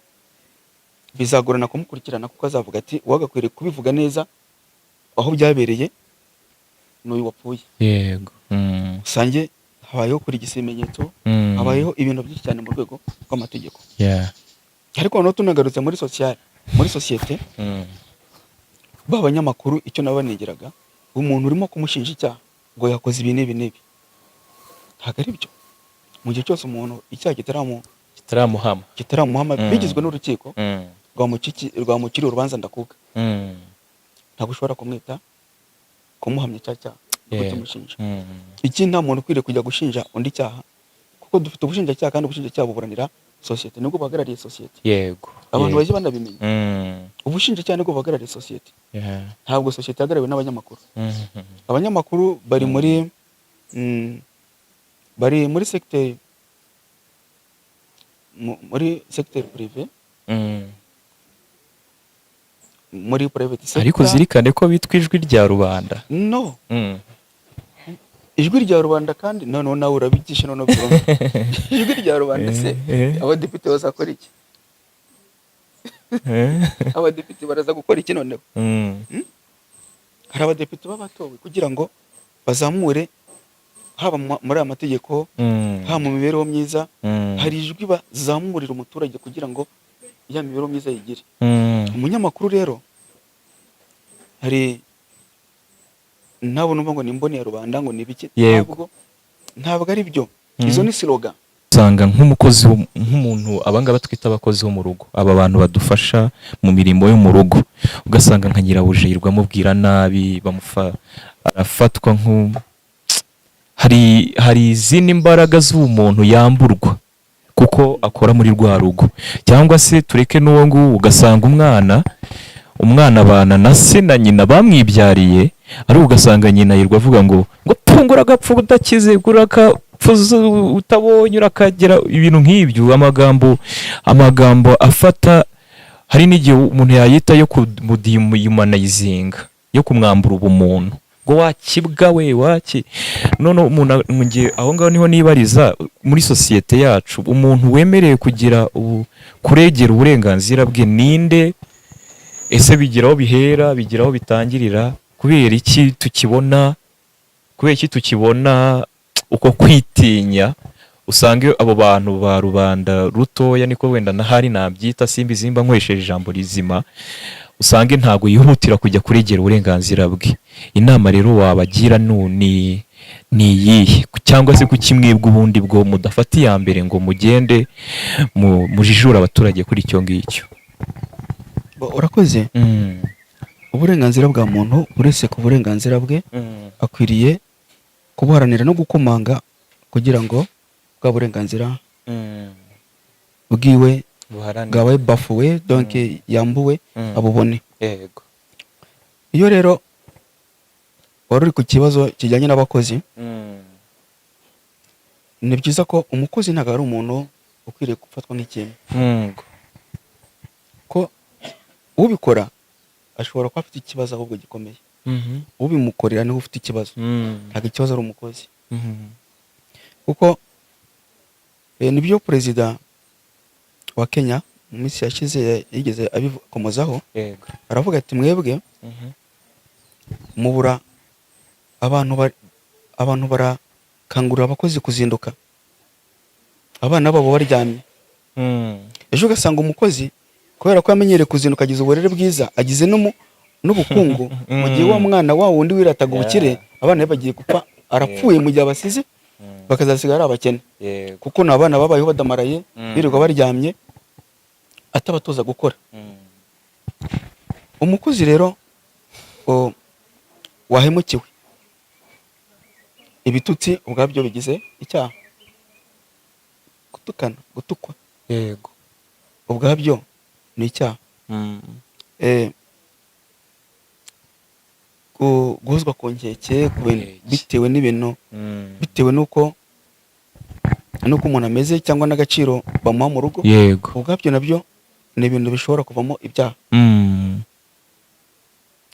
bizagorana kumukurikirana, kuko azavuga ati: "Uwagakwiriye kubivuga neza aho byabereye ni uyu wapfuye." Usange habayeho kurigisa ibimenyetso, habayeho ibintu byinshi cyane mu rwego rw'amategeko. Ariko noneho tunagarutse muri social, muri sosiyete, ba banyamakuru, icyo nabanegeraga, umuntu urimo kumushinja icyaha ngo yakoze ibi n'ibi n'ibi, ntabwo ari byo. Mu gihe cyose umuntu icyaha kitaramuhama, kitaramuhama bigizwe n'urukiko rwamuciriye urubanza ndakuka, ntabwo ushobora kumwita, kumuhamya icyaha cyaha no kukimushinja. Ikindi, nta muntu ukwiriye kujya gushinja undi icyaha, kuko dufite ubushinjacyaha, kandi ubushinjacyaha buburanira sosiyete, nibwo buhagarariye sosiyete. Abantu bajye banabimenya, ubushinjacyaha nibwo buhagarariye sosiyete. Ntabwo sosiyete ihagarariwe n'abanyamakuru. Abanyamakuru bari muri secteur, muri secteur privé, muri private sector. Ariko zirikane ko bitwa ijwi rya rubanda. No, ijwi rya rubanda, kandi noneho nawe urabigisha. Noneho byumva ijwi rya rubanda se, abadepite bazakora iki? Abadepite baraza gukora iki noneho? Hari abadepite baba batowe kugira ngo bazamure, haba muri aya mategeko, haba mu mibereho myiza. Hari ijwi bazamurira umuturage kugira ngo ya mibereho myiza yigire. Umunyamakuru rero, hari nabo numva ngo ni imboni ya rubanda, ngo ni ibiki. Ntabwo ari byo. Izo ni slogan. Usanga nk'umukozi nk'umuntu, abangaba twita abakozi bo mu rugo, aba bantu badufasha mu mirimo yo mu rugo, ugasanga nka nyirabuja yirirwa amubwira nabi, arafatwa nk'u hari izindi mbaraga z'umuntu yamburwa kuko akora muri rwa rugo. Cyangwa se tureke n'uwo nguwo, ugasanga umwana abana na se na nyina bamwibyariye, ariko ugasanga nyina yirirwa avuga ngo pfungura agapfa udakize, urakapfa utabonye, urakagera, ibintu nk'ibyo. Amagambo afata, hari n'igihe umuntu yayita yo kumudehumanizinga, yo kumwambura ubumuntu. Ngo wakibwa we, waki. None umuntu mu gihe aho ngaho niho nibariza, muri sosiyete yacu umuntu wemerewe kugira kuregera uburenganzira bwe ninde? Ese bigira aho bihera, bigira aho bitangirira? Kubera iki tukibona uko kwitinya? Usanga iyo abo bantu ba rubanda rutoya, niko wenda nahari nabyita, simbizi nimba nkoresheje ijambo rizima, usanga ntabwo yihutira kujya kuregera uburenganzira bwe. Inama rero wabagira ni iyihe? Cyangwa se kuki mwebwe ubundi bwo mudafata iya mbere ngo mugende mujijure abaturage kuri icyo ngicyo? Urakoze. Uburenganzira bwa muntu, uretse ku burenganzira bwe, akwiriye kubuharanira no gukomanga kugira ngo bwa burenganzira bwiwe bwabaye bafoué, donc yambuwe, abubone. Iyo rero wari uri ku kibazo kijyanye n'abakozi, ni byiza ko umukozi ntabwo ari umuntu ukwiriye gufatwa nk'ikintu, ko ubikora ashobora kuba afite ikibazo ahubwo gikomeye. Ubimukorera niwe ufite ikibazo, ntabwo ikibazo ari umukozi. Kuko nibyo perezida wa Kenya mu minsi yashize yigeze abikomozaho, aravuga ati: "Mwebwe mubura abantu, abantu barakangurira abakozi kuzinduka abana babo baryamye." Ejo ugasanga umukozi, kubera ko yamenyereye kuzinduka, agize uburere bwiza, agize n'ubukungu, mu gihe wa mwana wa wundi wirataga ubukire, abana be bagiye gupfa, arapfuye, mu gihe abasize bakazasigara ari abakene, kuko ni abana babayeho badamaraye, birirwa baryamye, atabatoza gukora. Umukozi rero wahemukiwe, ibitutsi ubwabyo bigize icyaha. Gutukana, gutukwa ubwabyo ni icyaha. Guhozwa ku nkeke ku bintu Nkeke. bitewe n'ibintu, bitewe n'uko umuntu ameze cyangwa n'agaciro bamuha mu rugo, ubwabyo nabyo ni ibintu bishobora kuvamo ibyaha.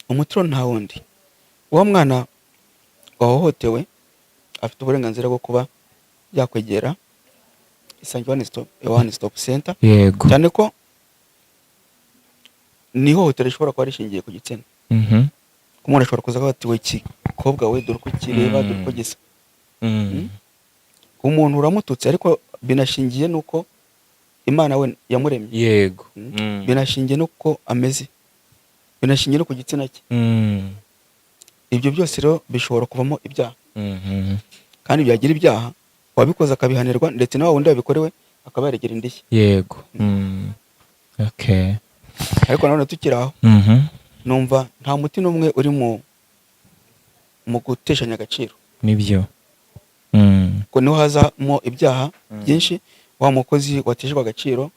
Umuturo nta wundi, uwo mwana wahohotewe afite uburenganzira bwo kuba yakwegera Isange One Stop Center, cyane ko ni ihohotera rishobora kuba rishingiye ku gitsina. Ko umuntu ashobora kuza akavuga ati: "We kikobwa we, dore uko kireba, dore uko gisa." Umuntu uramututse, ariko binashingiye n'uko Imana we yamuremye. Binashingiye n'uko ameze, binashingiye no ku gitsina cye. Ibyo byose rero bishobora kuvamo ibyaha, kandi byagira ibyaha, uwabikoze akabihanirwa, ndetse na wa wundi wabikorewe akaba yaregera indishyi. Yego. Okay. Ariko nanone tukiri aho, numva nta muti n'umwe uri mu guteshanya agaciro, Nibyo. Ko niho hazamo ibyaha byinshi. Wa mukozi wateshejwe agaciro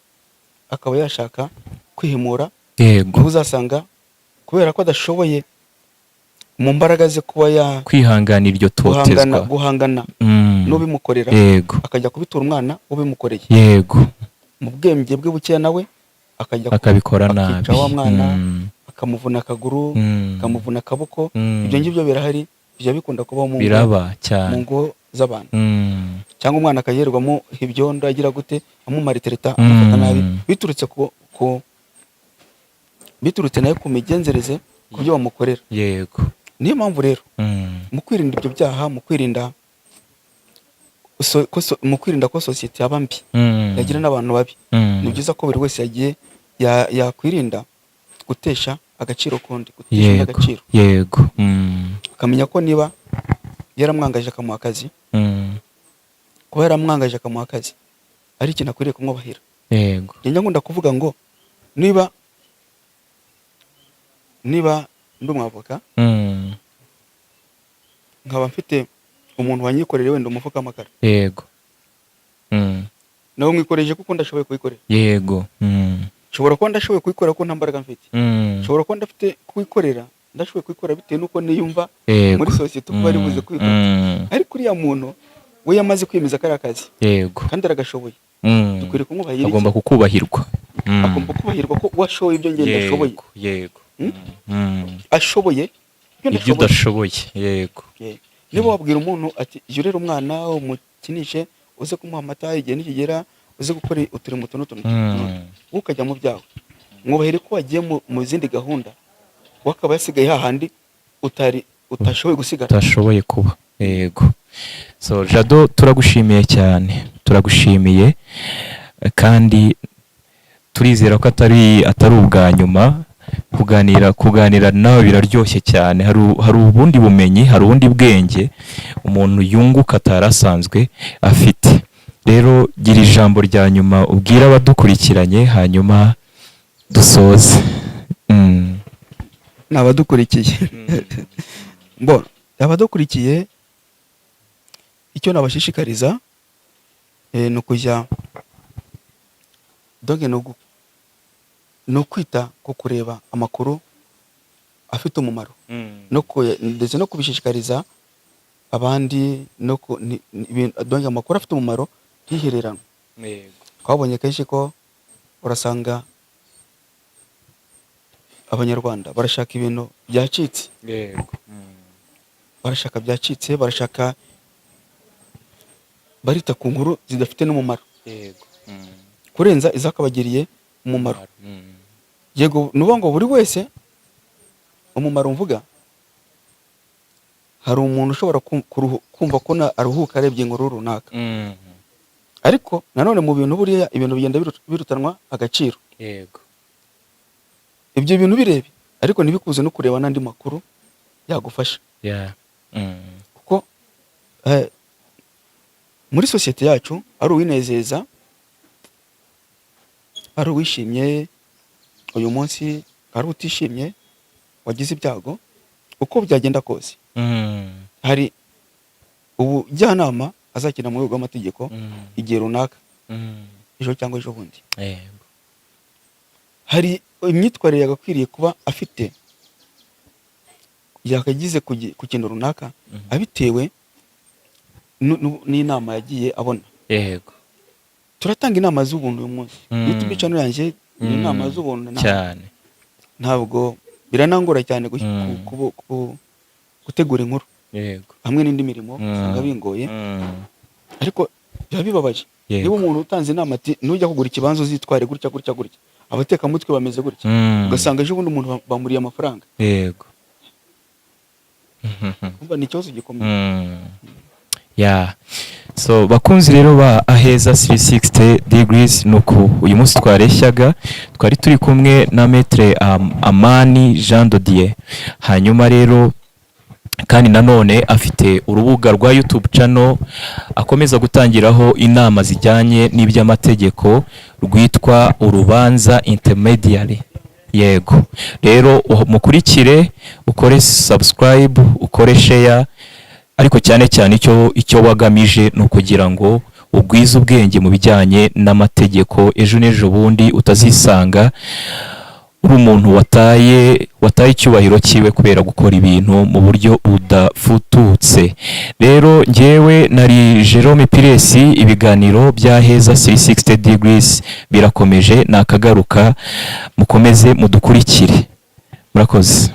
akaba yashaka kwihimura, niho uzasanga kubera ko adashoboye mu mbaraga ze kuba ya Kwihanganira iryo guhangana totezwa. guhangana n'ubimukorera, akajya kubitura umwana ubimukoreye. Mu bwenge bwe bukeya nawe akajya Akabikora akica nabi. wa mwana, akamuvuna akaguru, akamuvuna akaboko. Ibyo ngibyo birahari, bijya bikunda kubaho mu ngo, Biraba mu cyane. ngo z'abantu. Cyangwa umwana akayirirwamo ibyondo, agira gute, amumaltraita, amufata nabi, biturutse nawe ku migenzereze, ku byo bamukorera. Niyo mpamvu rero mu kwirinda ibyo byaha, mu kwirinda ko sosiyete yaba mbi, yagira n'abantu babi, ni byiza ko buri wese yagiye yakwirinda gutesha agaciro kundi, gutesha undi agaciro, akamenya ko niba yaramwangaje akamuha akazi, kuba yaramwangaje akamuha akazi ari ikintu akwiriye kumwubahira. Njya nkunda kuvuga ngo niba ndi umwavoka, nkaba mfite umuntu wanyikoreye wenda umufuka w'amakara, nawe mwikoreje kuko ndashoboye kuwikorera. Nshobora kuba ndashoboye kuwikorera kuko nta mbaraga mfite. Nshobora kuba ndafite kuwikorera, ndashoboye kuwikorera bitewe n'uko niyumva muri sosiyete uko bari buze kwifata. Ariko uriya muntu we yamaze kwiyemeza ko ari akazi kandi aragashoboye, dukwiriye kumwubahira iki? Agomba kukubahirwa. Agomba kubahirwa ko washoboye ibyo ngenda ashoboye. Yego. Ashoboye Ibyo Ibyo ndashoboye. udashoboye, yego. Yeah. Niba wabwira umuntu ati: "Jya urera umwana, umukinishe, uze kumuha amata igihe nikigera, uze gukora uturimo utu n'utu n'utu," wowe ukajya mu byawe, mwubahire ko wagiye mu zindi gahunda, we akaba yasigaye hahandi utari utashoboye gusigara. Utashoboye kuba, yego. So Jado, turagushimiye cyane, turagushimiye kandi turizera ko atari ubwa nyuma kuganira nawe. Biraryoshye cyane. Hari ubundi bumenyi, hari ubundi bwenge umuntu yunguka atari asanzwe afite. Rero gira ijambo rya nyuma ubwira abadukurikiranye, hanyuma dusoze. Ni abadukurikiye, bo abadukurikiye, icyo nabashishikariza ni ukujya, donc ni ukwita ku kureba amakuru afite umumaro, ndetse no kubishishikariza abandi, no ku, ni, ni, ibintu- donc amakuru afite umumaro ntihereranwe. Twabonye kenshi ko urasanga Abanyarwanda barashaka ibintu byacitse, barashaka byacitse, barashaka, barita ku nkuru zidafite n'umumaro kurenza izakabagiriye umumaro. Yego, ni ukuvuga ngo buri wese umumaro mvuga, hari umuntu ushobora kumva ko aruhuka arebye inkuru runaka, ariko nanone mu bintu, buriya ibintu bigenda birutanwa agaciro. Ibyo bintu birebe, ariko ntibikuze no kureba n'andi makuru yagufasha, kuko muri sosiyete yacu ari uwinezeza, ari uwishimye uyu munsi, ari utishimye, wagize ibyago, uko byagenda kose, hari ubujyanama azakina mu rwego rw'amategeko igihe runaka, ejo cyangwa ejo bundi. Hari imyitwarire yagakwiriye kuba afite, yakagize ku kintu runaka, abitewe n'inama yagiye abona. Turatanga inama z'ubuntu uyu munsi. YouTube channel yanjye ni inama z'ubuntu. Ntabwo biranangora cyane gutegura inkuru hamwe n'indi mirimo, usanga bingoye, ariko biba bibabaje niba umuntu utanze inama ati: "Nujya kugura ikibanza uzitware gutya gutya gutya, abatekamutwe bameze gutya," ugasanga ejo bundi umuntu bamuriye amafaranga. Umva, ni ikibazo gikomeye. Yeah. So bakunzi rero ba Aheza 360 degrees, nuko uyu munsi twareshyaga, twari turi kumwe na Maître Amani Jean Dodier. Hanyuma rero kandi nanone afite urubuga rwa YouTube channel akomeza gutangiraho inama zijyanye n'iby'amategeko, rwitwa Urubanza Intermediary. Yego, rero mukurikire, ukore subscribe, ukore share, ariko cyane cyane icyo wagamije ni ukugira ngo ugwize ubwenge mu bijyanye n'amategeko, ejo n'ejo bundi utazisanga uri umuntu wataye icyubahiro cyiwe kubera gukora ibintu mu buryo budafututse. Rero njyewe nari Jerome Piresi. Ibiganiro bya Heza 360 degrees birakomeje, nakagaruka. Mukomeze mudukurikire, murakoze.